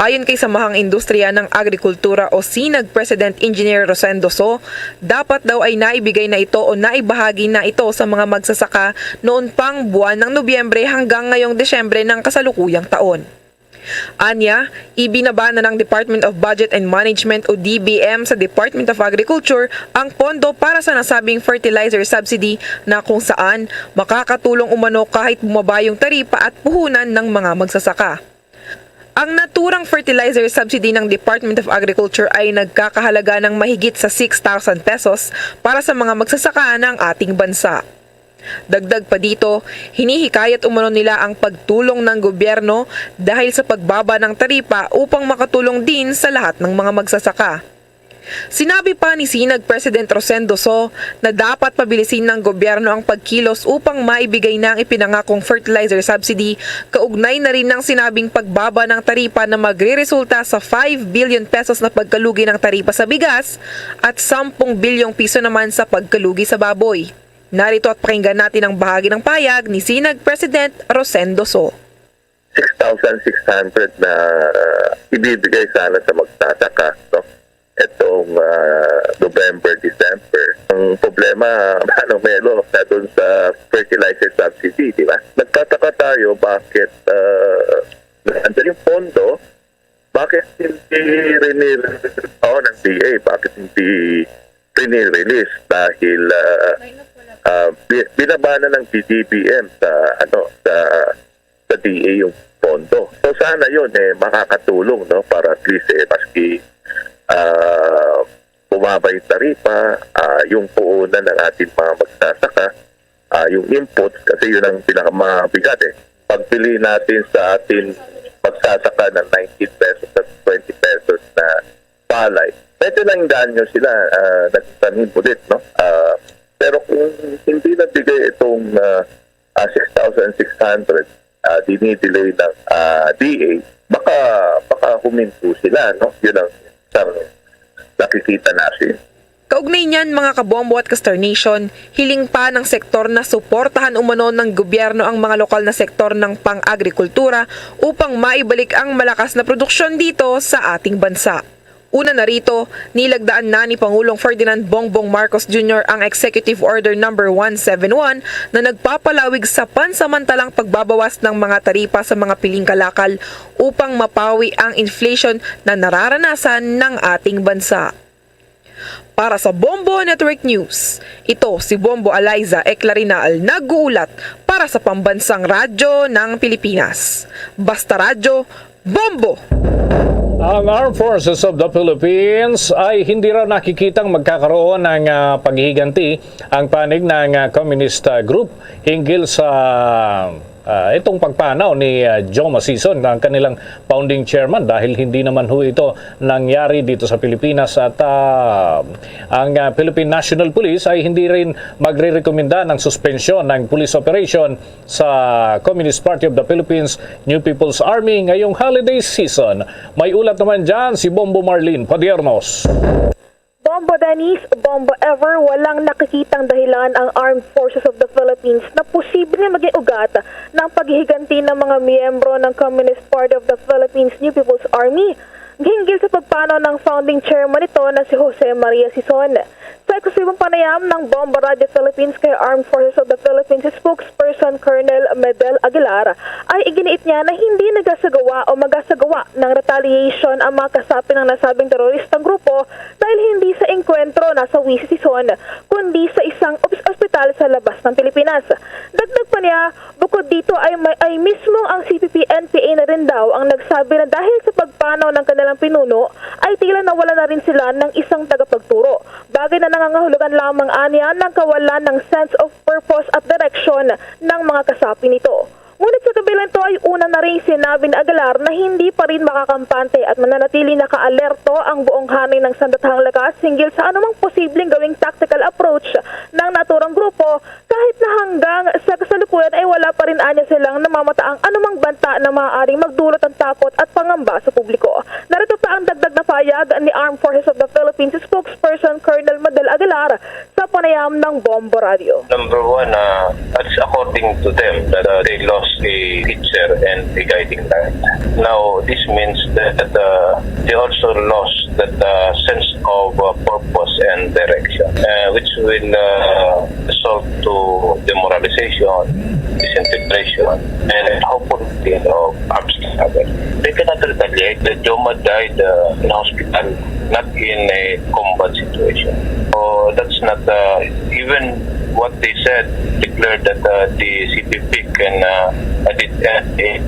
Ayon kay Samahang Industriya ng Agrikultura o SINAG President Engineer Rosendo So, dapat daw ay naibigay na ito o naibahagi na ito sa mga magsasaka noon pang buwan ng Nobyembre hanggang ngayong Disyembre ng kasalukuyang taon. Anya, ibinaba na ng Department of Budget and Management o D B M sa Department of Agriculture ang pondo para sa nasabing fertilizer subsidy na kung saan makakatulong umano kahit bumaba yung taripa at puhunan ng mga magsasaka. Ang naturang fertilizer subsidy ng Department of Agriculture ay nagkakahalaga ng mahigit sa six thousand pesos para sa mga magsasaka ng ating bansa. Dagdag pa dito, hinihikayat umano nila ang pagtulong ng gobyerno dahil sa pagbaba ng taripa upang makatulong din sa lahat ng mga magsasaka. Sinabi pa ni SINAG President Rosendo So na dapat pabilisin ng gobyerno ang pagkilos upang maibigay na ang ipinangakong fertilizer subsidy kaugnay na rin ng sinabing pagbaba ng taripa na magreresulta sa five billion pesos na pagkalugi ng taripa sa bigas at sampung bilyong piso naman sa pagkalugi sa baboy. Narito at pakinggan natin ang bahagi ng pahayag ni SINAG President Rosendo So. six thousand six hundred na ibibigay sana sa magsasaka, no? Itong ah, November, December. Ang problema, Manong Melo, na doon sa fertilizer subsidy, di ba? Nagtataka tayo bakit uh, nandun yung pondo, bakit hindi rin oh, ng D A, bakit hindi pinirelease dahil ah, ah, bi- binaba na ng D D B M sa ano sa sa D A yung pondo. So sana yun eh makakatulong, no, para at least eh maski ah bumaba yung taripa, ah, yung puhunan ng ating mga magsasaka, ah, yung input kasi yun ang pinakamabigat eh. Pagbili natin sa ating magsasaka ng nineteen pesos at twenty pesos na palay, medyo naengganyo sila, ah, nagtanim ulit, no? Ah, pero kung hindi nabigay itong ah, ah, six thousand six hundred, ah, dinidelay ng ah, D A, baka, baka huminto sila, no? Yun ang isang nakikita natin. Kaugnay niyan, mga kabombo at ka-Star Nation, hiling pa ng sektor na suportahan umano ng gobyerno ang mga lokal na sektor ng pang-agrikultura upang maibalik ang malakas na produksyon dito sa ating bansa. Una na rito, nilagdaan na ni Pangulong Ferdinand Bongbong Marcos Junior ang Executive Order Number one seven one na nagpapalawig sa pansamantalang pagbabawas ng mga taripa sa mga piling kalakal upang mapawi ang inflation na nararanasan ng ating bansa. Para sa Bombo Network News, ito si Bombo Eliza Eclarinal nag-uulat para sa Pambansang Radyo ng Pilipinas. Basta Radyo, Bombo! Ang Armed Forces of the Philippines ay hindi raw nakikitang magkakaroon ng ah, paghihiganti ang panig ng ah, Communist ah, Group hinggil sa ah, itong pagpanaw ni ah, Joma Sison, ang kanilang founding chairman, dahil hindi naman ho ito nangyari dito sa Pilipinas at ah, ang ah, Philippine National Police ay hindi rin magrerekomenda ng suspensyon ng police operation sa Communist Party of the Philippines New People's Army ngayong holiday season. May ulat naman dyan si Bombo Marlene Padiernos. Bombo Dennis, Bombo Ever, walang nakikitang dahilan ang Armed Forces of the Philippines na posibleng maging ugat ng paghihiganti ng mga miyembro ng Communist Party of the Philippines New People's Army hinggil sa pagpanaw ng founding chairman nito na si Jose Maria Sison. Sa eksklusibong panayam ng Bombo Radio Philippines kay Armed Forces of the Philippines spokesperson Colonel Medel Aguilar, ay iginiit niya na hindi nagasagawa o magasagawa ng retaliation ang mga kasapi ng nasabing teroristang grupo dahil hindi sa engkwentro nasa Wisi Sison, kundi sa isang ospital sa labas ng Pilipinas. Dagdag pa niya, bukod dito ay, may, ay mismo ang C P P-N P A na rin daw ang nagsabi na dahil sa pagpanaw ng kanilang pinuno ay tila nawala na rin sila ng isang tagapagturo. Bagay na nangangahulugan lamang anya ng kawalan ng sense of purpose at direction ng mga kasapi nito. Ngunit sa kabila nito ay una na rin sinabi ni Aguilar na hindi pa rin makakampante at mananatili nakaalerto ang buong hanay ng sandatahang lakas hinggil sa anumang posibleng gawing tactical approach ng naturang grupo kahit na hanggang sa kasalukuyan ay wala pa rin anya silang namamataang anumang banta na maaaring magdulot ng takot at pangamba sa publiko. Narito pa ang dagdag na payag ni Armed Forces of the Philippines spokesperson Colonel Medel Aguilar sa panayam ng Bombo Radio. Number one, uh, that's according to them that uh, they lost a teacher and a guiding light. Now, this means that uh, they also lost that uh, sense of uh, purpose and direction, uh, which will uh, result to demoralization, disintegration, and hopefully of arms struggle. They cannot retaliate. The Joma died uh, in hospital, not in a combat situation. So that's not uh, even what they said, declared that uh, the C P P can uh, edit, uh,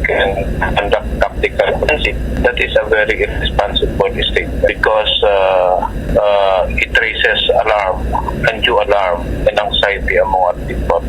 can conduct tactical offensive. That is a very irresponsible statement because uh, uh, it raises alarm, undue alarm, and anxiety among our people.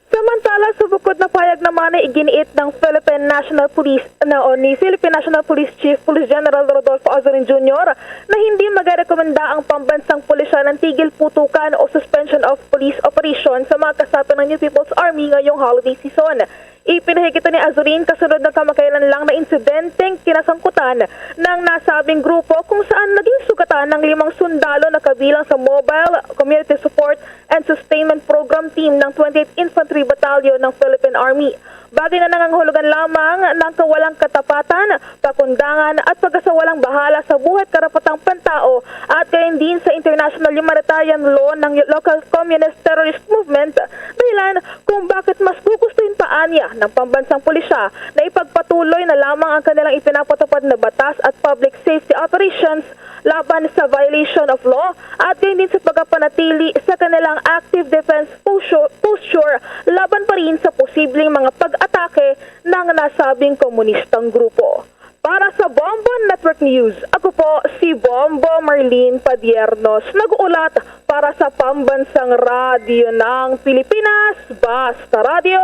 Samantala, sa bukod na payag naman ay iginiit ng Philippine National Police na o ni Philippine National Police Chief Police General Rodolfo Azurin Junior na hindi magarekomenda ang pambansang pulisya ng tigil putukan o suspension of police operation sa mga kasapi ng New People's Army ngayong holiday season. Ipinahayag ito ni Azurin kasunod ng kamakailan lang na insidenteng kinasangkutan ng nasabing grupo kung saan naging sugatan ng limang sundalo na kabilang sa Mobile Community Support and Sustainment Program Team ng twenty-eighth Infantry Battalion ng Philippine Army. Bagay na nangangahulugan lamang ng kawalang katapatan, pakundangan at pagkasawalang bahala sa buhay at karapatang pantao at gayon din sa international humanitarian law ng local communist terrorist movement, dahilan kung bakit mas gugustuhin pa anya ng pambansang pulisya na ipagpatuloy na lamang ang kanilang ipinapatupad na batas at public safety operations laban sa violation of law at gayon din sa pagpanatili sa kanilang active defense posture, posture laban pa rin sa posibleng mga pag-atake ng nasabing komunistang grupo. Para sa Bombo Network News, ako po si Bombo Marlene Padiernos, nag-uulat para sa Pambansang Radyo ng Pilipinas, Basta Radyo,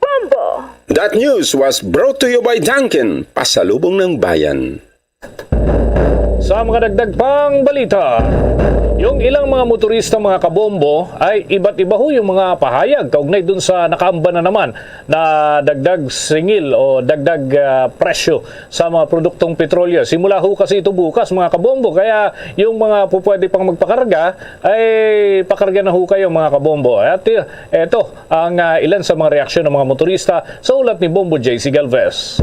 Bombo! That news was brought to you by Dunkin, Pasalubong ng Bayan. Sa mga dagdag pang balita, yung ilang mga motorista, mga kabombo, ay iba't iba ho yung mga pahayag kaugnay dun sa nakaamba na naman na dagdag singil o dagdag ah, presyo sa mga produktong petrolyo. Simula ho kasi ito bukas, mga kabombo, kaya yung mga pupwede pang magpakarga ay pakarga na ho kayo, mga kabombo. At eh, eto ang ah, ilan sa mga reaksyon ng mga motorista sa ulat ni Bombo J C Galvez.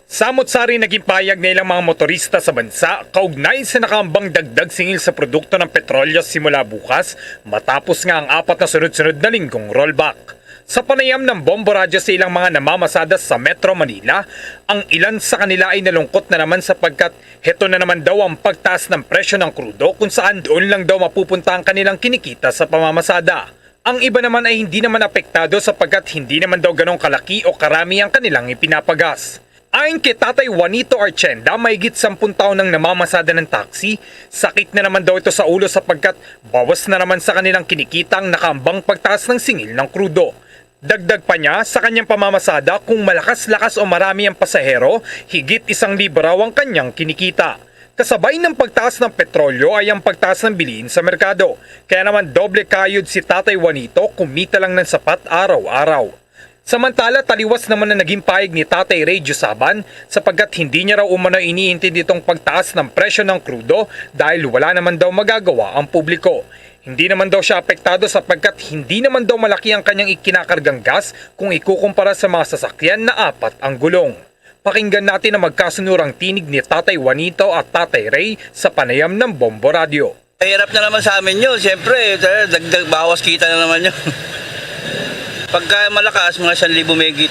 Samot-sari naging pahayag na ilang mga motorista sa bansa kaugnay sa nakaambang dagdag singil sa produkto ng petrolyo simula bukas, matapos nga ang apat na sunod-sunod na linggong rollback. Sa panayam ng Bombo Radyo sa ilang mga namamasada sa Metro Manila, ang ilan sa kanila ay nalungkot na naman sapagkat heto na naman daw ang pagtaas ng presyo ng krudo, kung saan doon lang daw mapupunta ang kanilang kinikita sa pamamasada. Ang iba naman ay hindi naman apektado sapagkat hindi naman daw ganong kalaki o karami ang kanilang ipinapagas. Ayon kay Tatay Juanito Archenda, mahigit sampung taon nang namamasada ng taxi, sakit na naman daw ito sa ulo sapagkat bawas na naman sa kanilang kinikita ang nakaambang pagtaas ng singil ng krudo. Dagdag pa niya, sa kanyang pamamasada, kung malakas-lakas o marami ang pasahero, higit isang libo raw ang kanyang kinikita. Kasabay ng pagtaas ng petrolyo ay ang pagtaas ng bilihin sa merkado. Kaya naman doble kayod si Tatay Juanito kumita lang ng sapat araw-araw. Samantala, taliwas naman ang naging pahayag ni Tatay Ray Diusaban sapagkat hindi niya raw umano iniintindi itong pagtaas ng presyo ng krudo dahil wala naman daw magagawa ang publiko. Hindi naman daw siya apektado sapagkat hindi naman daw malaki ang kanyang ikinakargang gas kung ikukumpara sa mga sasakyan na apat ang gulong. Pakinggan natin ang magkasunurang tinig ni Tatay Juanito at Tatay Ray sa panayam ng Bombo Radyo. Mahirap na naman sa amin yun. Siyempre, dagdag bawas kita na naman yun. Pagka malakas, mga isang libo mahigit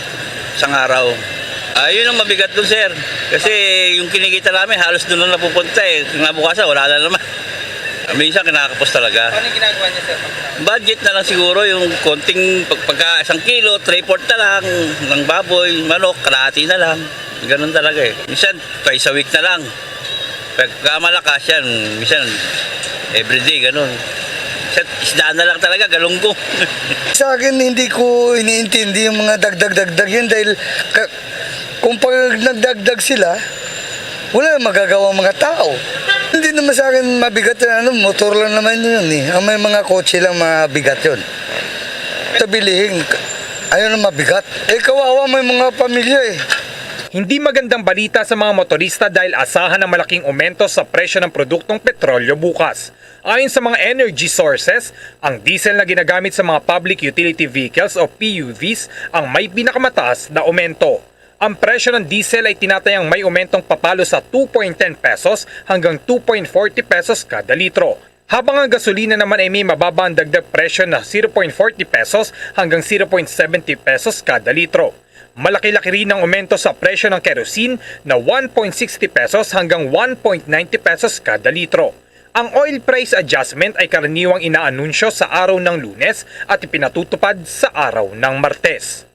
isang araw. Ah, yun ang mabigat dun, sir. Kasi yung kinikita namin, halos doon lang napupunta eh. Kinabukasan, wala na naman. Minsan kinakapos talaga. Ano yung ginagawa niya, sir? Budget na lang siguro yung konting pag pagka isang kilo, three-fourth na lang ng baboy, manok, kalahati na lang. Ganun talaga eh. Minsan, twice a week na lang. Pagka malakas yan, minsan everyday, ganun. Minsan, isda na lang talaga, galunggong. Sa akin, hindi ko iniintindi yung mga dagdag-dagdag yun dahil ka, kung pag nagdagdag sila, wala nang magagawa ang mga tao. Hindi naman sa akin mabigat yan. Ano, motor lang naman yun eh. Ang may mga kotse lang mabigat yun. Sa bilihin, ayun ang mabigat. Eh, kawawa may mga pamilya eh. Hindi magandang balita sa mga motorista dahil asahan ang malaking aumento sa presyo ng produktong petrolyo bukas. Ayon sa mga energy sources, ang diesel na ginagamit sa mga public utility vehicles o P U Vs ang may pinakamataas na aumento. Ang presyo ng diesel ay tinatayang may aumentong papalo sa two point ten pesos hanggang two point forty pesos kada litro, habang ang gasolina naman ay may mababa ang dagdag presyo na zero point forty pesos hanggang zero point seventy pesos kada litro. Malaki-laki rin ang aumento sa presyo ng kerosene na one point sixty pesos hanggang one point ninety pesos kada litro. Ang oil price adjustment ay karaniwang inaanunsyo sa araw ng Lunes at ipinatutupad sa araw ng Martes.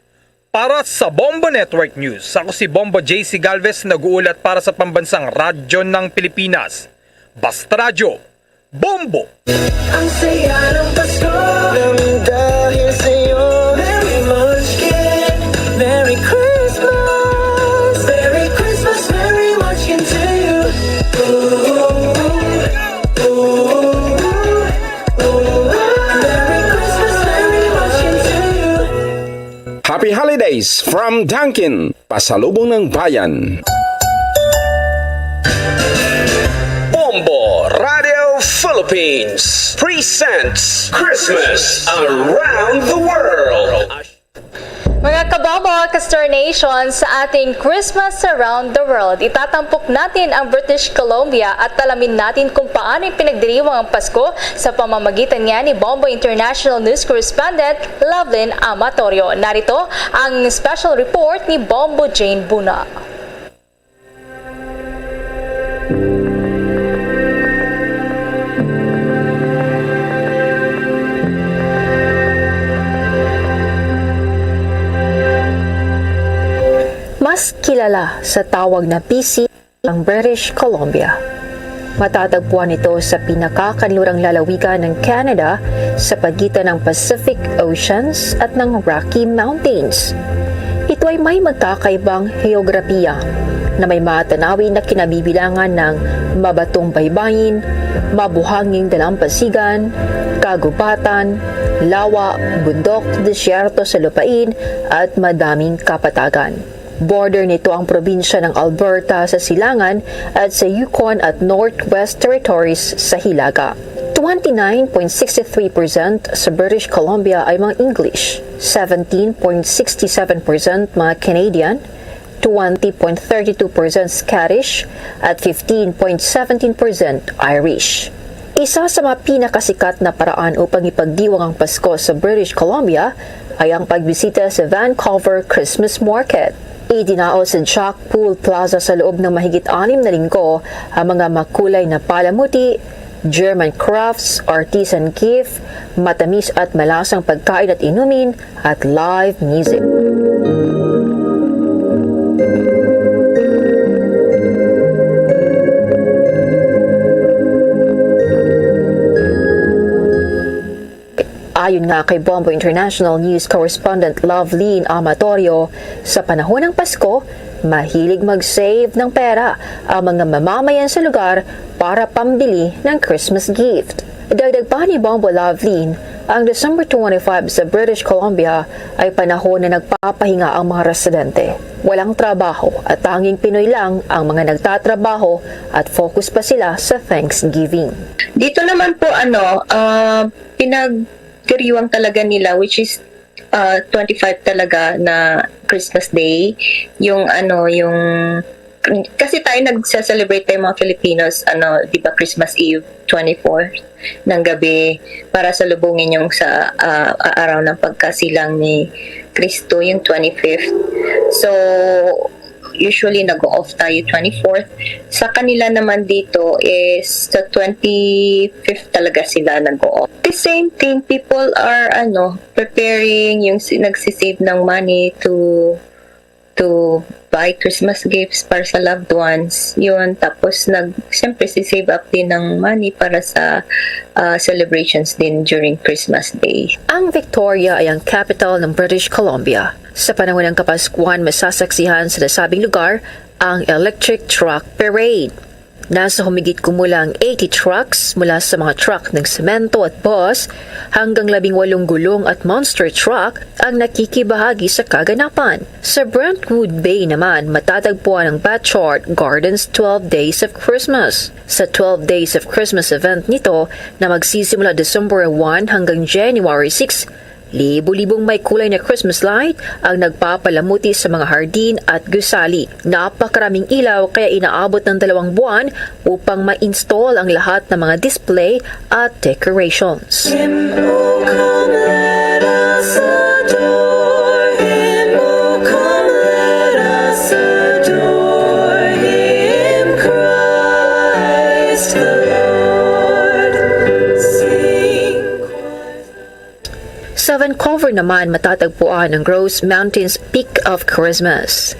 Para sa Bombo Network News, ako si Bombo J C Galvez, nag-uulat para sa Pambansang Radyo ng Pilipinas, Basta Radyo, Bombo! Ang saya ng Pasko nang dahil sa'yo. Merry Munchkin, Merry Christmas, Merry Christmas, Merry Munchkin to you. Ooh, ooh, ooh, ooh. Merry Christmas, Merry Munchkin to you. Happy Holidays from Dunkin, Pasalubong ng Bayan. Bombo Radio Philippines presents Christmas Around the World. Mga kabombo, Castor Nation, sa ating Christmas Around the World, itatampok natin ang British Columbia at alamin natin kung paano ipinagdiriwang ang Pasko sa pamamagitan niya ni Bombo International News Correspondent Lovelyn Amatorio. Narito ang special report ni Bombo Jane Buna. kilala sa tawag na B C ang British Columbia. Matatagpuan ito sa pinakakanlurang lalawigan ng Canada sa pagitan ng Pacific Oceans at ng Rocky Mountains. Ito ay may magkakaibang heograpiya na may matanawin na kinabibilangan ng mabatong baybayin, mabuhanging dalampasigan, kagubatan, lawa, bundok, disyerto sa lupain, at madaming kapatagan. Border nito ang probinsya ng Alberta sa silangan at sa Yukon at Northwest Territories sa hilaga. Twenty-nine point six three percent sa British Columbia ay mga English, seventeen point six seven percent mga Canadian, twenty point thirty two percent Scottish, at fifteen point seventeen percent Irish. Isa sa mga pinakasikat na paraan upang ipagdiwang ang Pasko sa British Columbia ay ang pagbisita sa Vancouver Christmas Market. Idinaos sa Jack Pool Plaza sa loob ng mahigit anim na linggo ang mga makulay na palamuti, German crafts, artisan gift, matamis at malasang pagkain at inumin, at live music. Ayon nga kay Bombo International News correspondent Lovelyn Amatorio, sa panahon ng Pasko, mahilig mag-save ng pera ang mga mamamayan sa lugar para pambili ng Christmas gift. Dagdag pa ni Bombo Lovelyn, ang December twenty-five sa British Columbia ay panahon na nagpapahinga ang mga residente. Walang trabaho at tanging Pinoy lang ang mga nagtatrabaho at focus pa sila sa Thanksgiving. Dito naman po, ano, ah, pinagdiriwang talaga nila, which is, ah, twenty-five talaga na Christmas Day. Yung ano, yung, kasi tayo nagse-celebrate tayo mga Filipinos, ano, di ba, Christmas Eve, twenty-fourth ng gabi, para salubungin yung sa, ah, araw ng pagkasilang ni Kristo, yung twenty-fifth. So, usually nag-o-off tayo twenty-fourth. Sa kanila naman dito is sa twenty-fifth talaga sila nag-o-off. The same thing, people are, ano, preparing, yung si-, nagsisave ng money to to buy Christmas gifts para sa loved ones. Yun, tapos nag, siyempre, si-save up din ng money para sa, ah, celebrations din during Christmas Day. Ang Victoria ay ang capital ng British Columbia. Sa panahon ng Kapaskuhan, masasaksihan sa nasabing lugar ang Electric Truck Parade. Nasa humigit kumulang eighty trucks, mula sa mga truck ng semento at bus hanggang labing walong gulong at monster truck, ang nakikibahagi sa kaganapan. Sa Brentwood Bay naman, matatagpuan ang Backyard Gardens Twelve Days of Christmas. Sa Twelve Days of Christmas event nito na magsisimula December one hanggang January six, libo-libong may kulay na Christmas light ang nagpapalamuti sa mga hardin at gusali. Napakaraming ilaw, kaya inaabot ng dalawang buwan upang ma-install ang lahat ng mga display at decorations. Him, oh, come, let us adore him. Oh, come, let us adore him, Christ the Lord. Sing. Sa Vancouver naman, matatagpuan ang Grouse Mountains Peak of Christmas.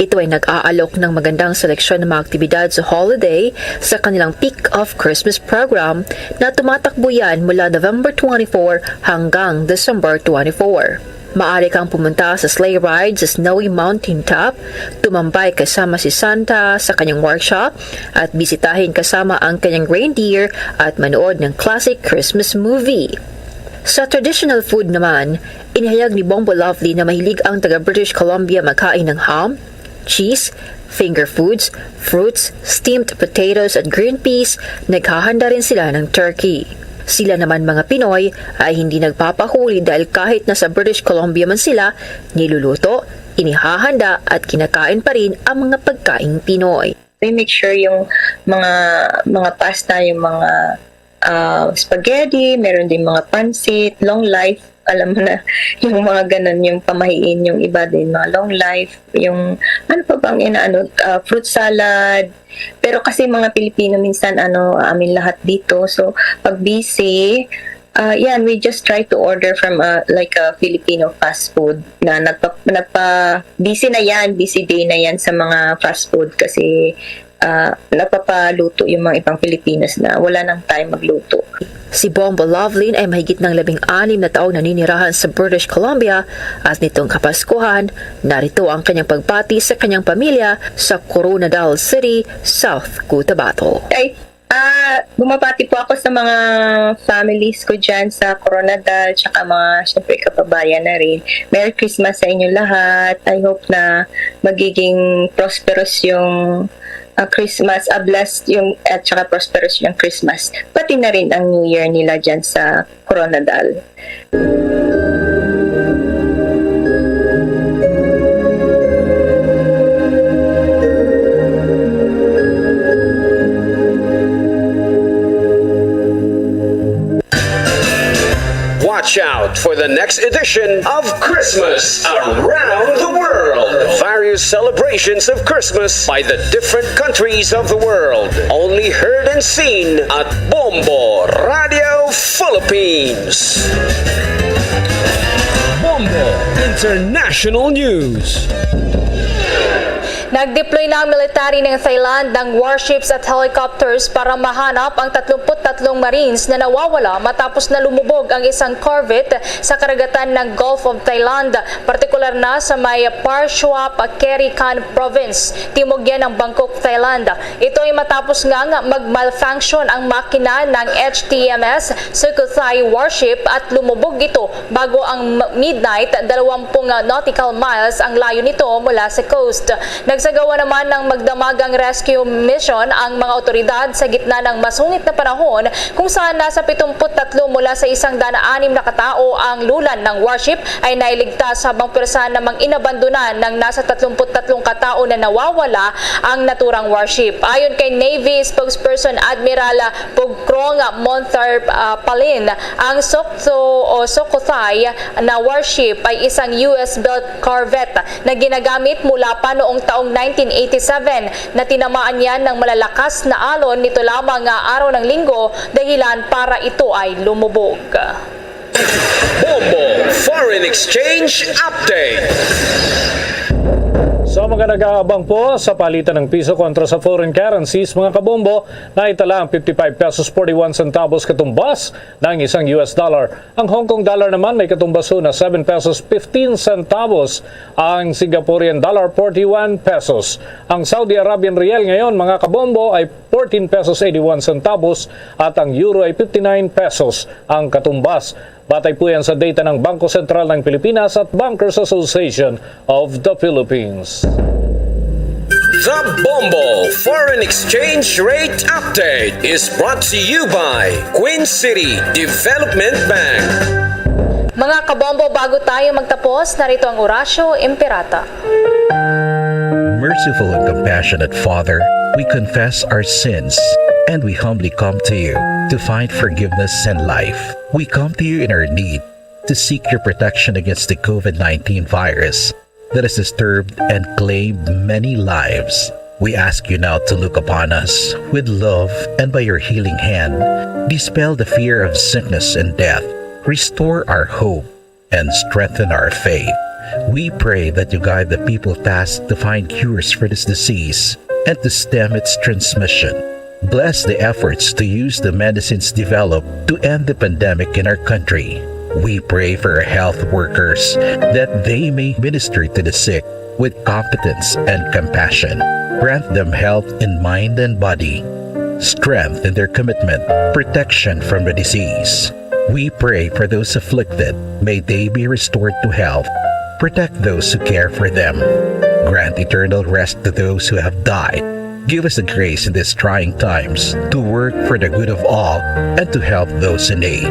Ito ay nag-aalok ng magandang seleksyon ng mga aktibidad sa holiday sa kanilang Peak of Christmas program na tumatakbo yan mula November twenty-four hanggang December twenty-four. Maaari kang pumunta sa sleigh ride sa snowy mountain top, tumambay kasama si Santa sa kanyang workshop, at bisitahin kasama ang kanyang reindeer at manood ng classic Christmas movie. Sa traditional food naman, inihayag ni Bombo Lovely na mahilig ang taga British Columbia magkain ng ham, cheese, finger foods, fruits, steamed potatoes at green peas. Naghahanda rin sila ng turkey. Sila naman, mga Pinoy, ay hindi nagpapahuli dahil kahit nasa British Columbia man sila, niluluto, inihahanda at kinakain pa rin ang mga pagkaing Pinoy. We make sure yung mga, mga pasta, yung mga, ah, spaghetti, meron din mga pancit, long life. Alam mo na, yung mga ganun, yung pamahiin, yung iba din, mga long life, yung ano pa bang inaano, ah, fruit salad. Pero kasi mga Pilipino minsan, ano, amin lahat dito. So, pag busy, Uh, yan, we just try to order from a, like a Filipino fast food na nagpa, nagpa busy na yan, busy day na yan sa mga fast food kasi uh, napapaluto yung mga ibang Pilipinas na wala nang time magluto. Si Bombo Lovelyn ay mahigit ng labing anim na taong naninirahan sa British Columbia at nitong Kapaskuhan, narito ang kanyang pagbati sa kanyang pamilya sa Koronadal City, South Cotabato. Ay, ah, bumabati po ako sa mga families ko dyan sa Koronadal, tsaka mga, syempre, kababayan na rin. Merry Christmas sa inyo lahat. I hope na magiging prosperous yung ah, Christmas, ah, blessed yung, at saka prosperous yung Christmas. Pati na rin ang New Year nila dyan sa Koronadal. Watch out for the next edition of Christmas Around the World. Various celebrations of Christmas by the different countries of the world. Only heard and seen at Bombo Radio Philippines. Bombo International News. Nag-deploy na ang military ng Thailand ng warships at helicopters para mahanap ang tatlumpu't tatlong Marines na nawawala matapos na lumubog ang isang corvette sa karagatan ng Gulf of Thailand, partikular na sa may Parshwa Pakeri Khan Province, timog yan ng Bangkok, Thailand. Ito ay matapos ngang mag-malfunction ang makina ng H T M S Sukhothai warship at lumubog ito bago ang m- midnight, dalawampu nautical miles ang layo nito mula sa coast. Nagsagawa naman ng magdamagang rescue mission ang mga otoridad sa gitna ng masungit na panahon, kung saan nasa pitumpu't tatlo mula sa isang daan anim na katao ang lulan ng warship ay nailigtas, habang pwersa namang inabandonan ng nasa tatlumpu't tatlong katao na nawawala ang naturang warship. Ayon kay Navy Spokesperson Admiral Pugkrong Monthar, ah, Palin, ang Sokto o Sokothay na warship ay isang U S-built corvette na ginagamit mula pa noong taong nineteen eighty-seven, na tinamaan niya ng malalakas na alon nito lamang nga araw ng Linggo, dahilan para ito ay lumubog. Bombo Foreign Exchange Update. Sa mga nag-aabang po sa palitan ng piso kontra sa foreign currencies, mga kabombo, naitala ang fifty-five pesos forty-one centavos katumbas ng isang U S dollar. Ang Hong Kong dollar naman may katumbaso na seven pesos fifteen centavos, ang Singaporean dollar forty-one pesos. Ang Saudi Arabian riyal ngayon, mga kabombo, ay fourteen pesos eighty-one centavos at ang euro ay fifty-nine pesos ang katumbas. Batay po yan sa data ng Bangko Sentral ng Pilipinas at Bankers Association of the Philippines. The Bombo Foreign Exchange Rate Update is brought to you by Queen City Development Bank. Mga kabombo, bago tayo magtapos, narito ang Orasyo Imperata. Merciful and compassionate Father, we confess our sins and we humbly come to you to find forgiveness and life. We come to you in our need to seek your protection against the COVID nineteen virus that has disturbed and claimed many lives. We ask you now to look upon us with love and by your healing hand, dispel the fear of sickness and death, restore our hope, and strengthen our faith. We pray that you guide the people tasked to find cures for this disease and to stem its transmission. Bless the efforts to use the medicines developed to end the pandemic in our country. We pray for our health workers that they may minister to the sick with competence and compassion. Grant them health in mind and body, strength in their commitment, protection from the disease. We pray for those afflicted. May they be restored to health. Protect those who care for them. Grant eternal rest to those who have died. Give us the grace in these trying times to work for the good of all and to help those in need.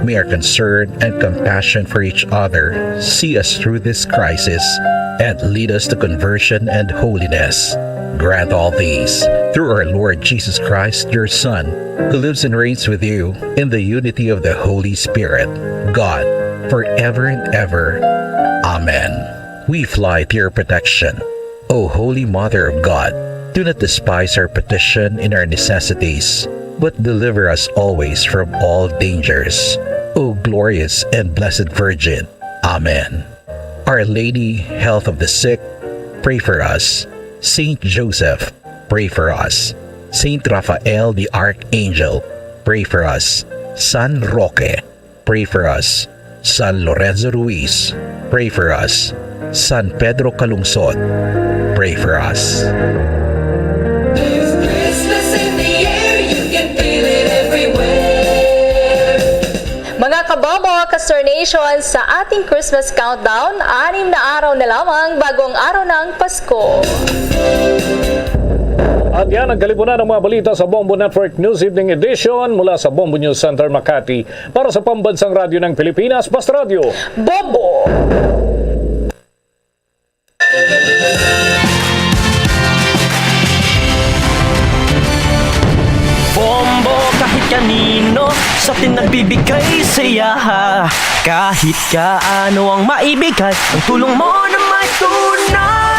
May our concern and compassion for each other see us through this crisis and lead us to conversion and holiness. Grant all these through our Lord Jesus Christ, your Son, who lives and reigns with you in the unity of the Holy Spirit, God, forever and ever. Amen. We fly to your protection. O Holy Mother of God, do not despise our petition in our necessities, but deliver us always from all dangers. O glorious and blessed Virgin. Amen. Our Lady, Health of the Sick, pray for us. Saint Joseph, pray for us. Saint Raphael the Archangel, pray for us. San Roque, pray for us. San Lorenzo Ruiz, pray for us. San Pedro Calungsod, pray for us. There's Christmas in the air, you can feel it everywhere. Mga kabobo, ka-Star Nation, sa ating Christmas countdown, anim na araw na lamang bago ang araw ng Pasko. At yan ang kalibunan ng mga balita sa Bombo Network News Evening Edition mula sa Bombo News Center, Makati. Para sa Pambansang Radyo ng Pilipinas, Basta Radyo. Bombo! Bombo kahit kanino sa atin nagbibigay saya. Kahit kaano ang maibigay, ang tulong mo na may tunay.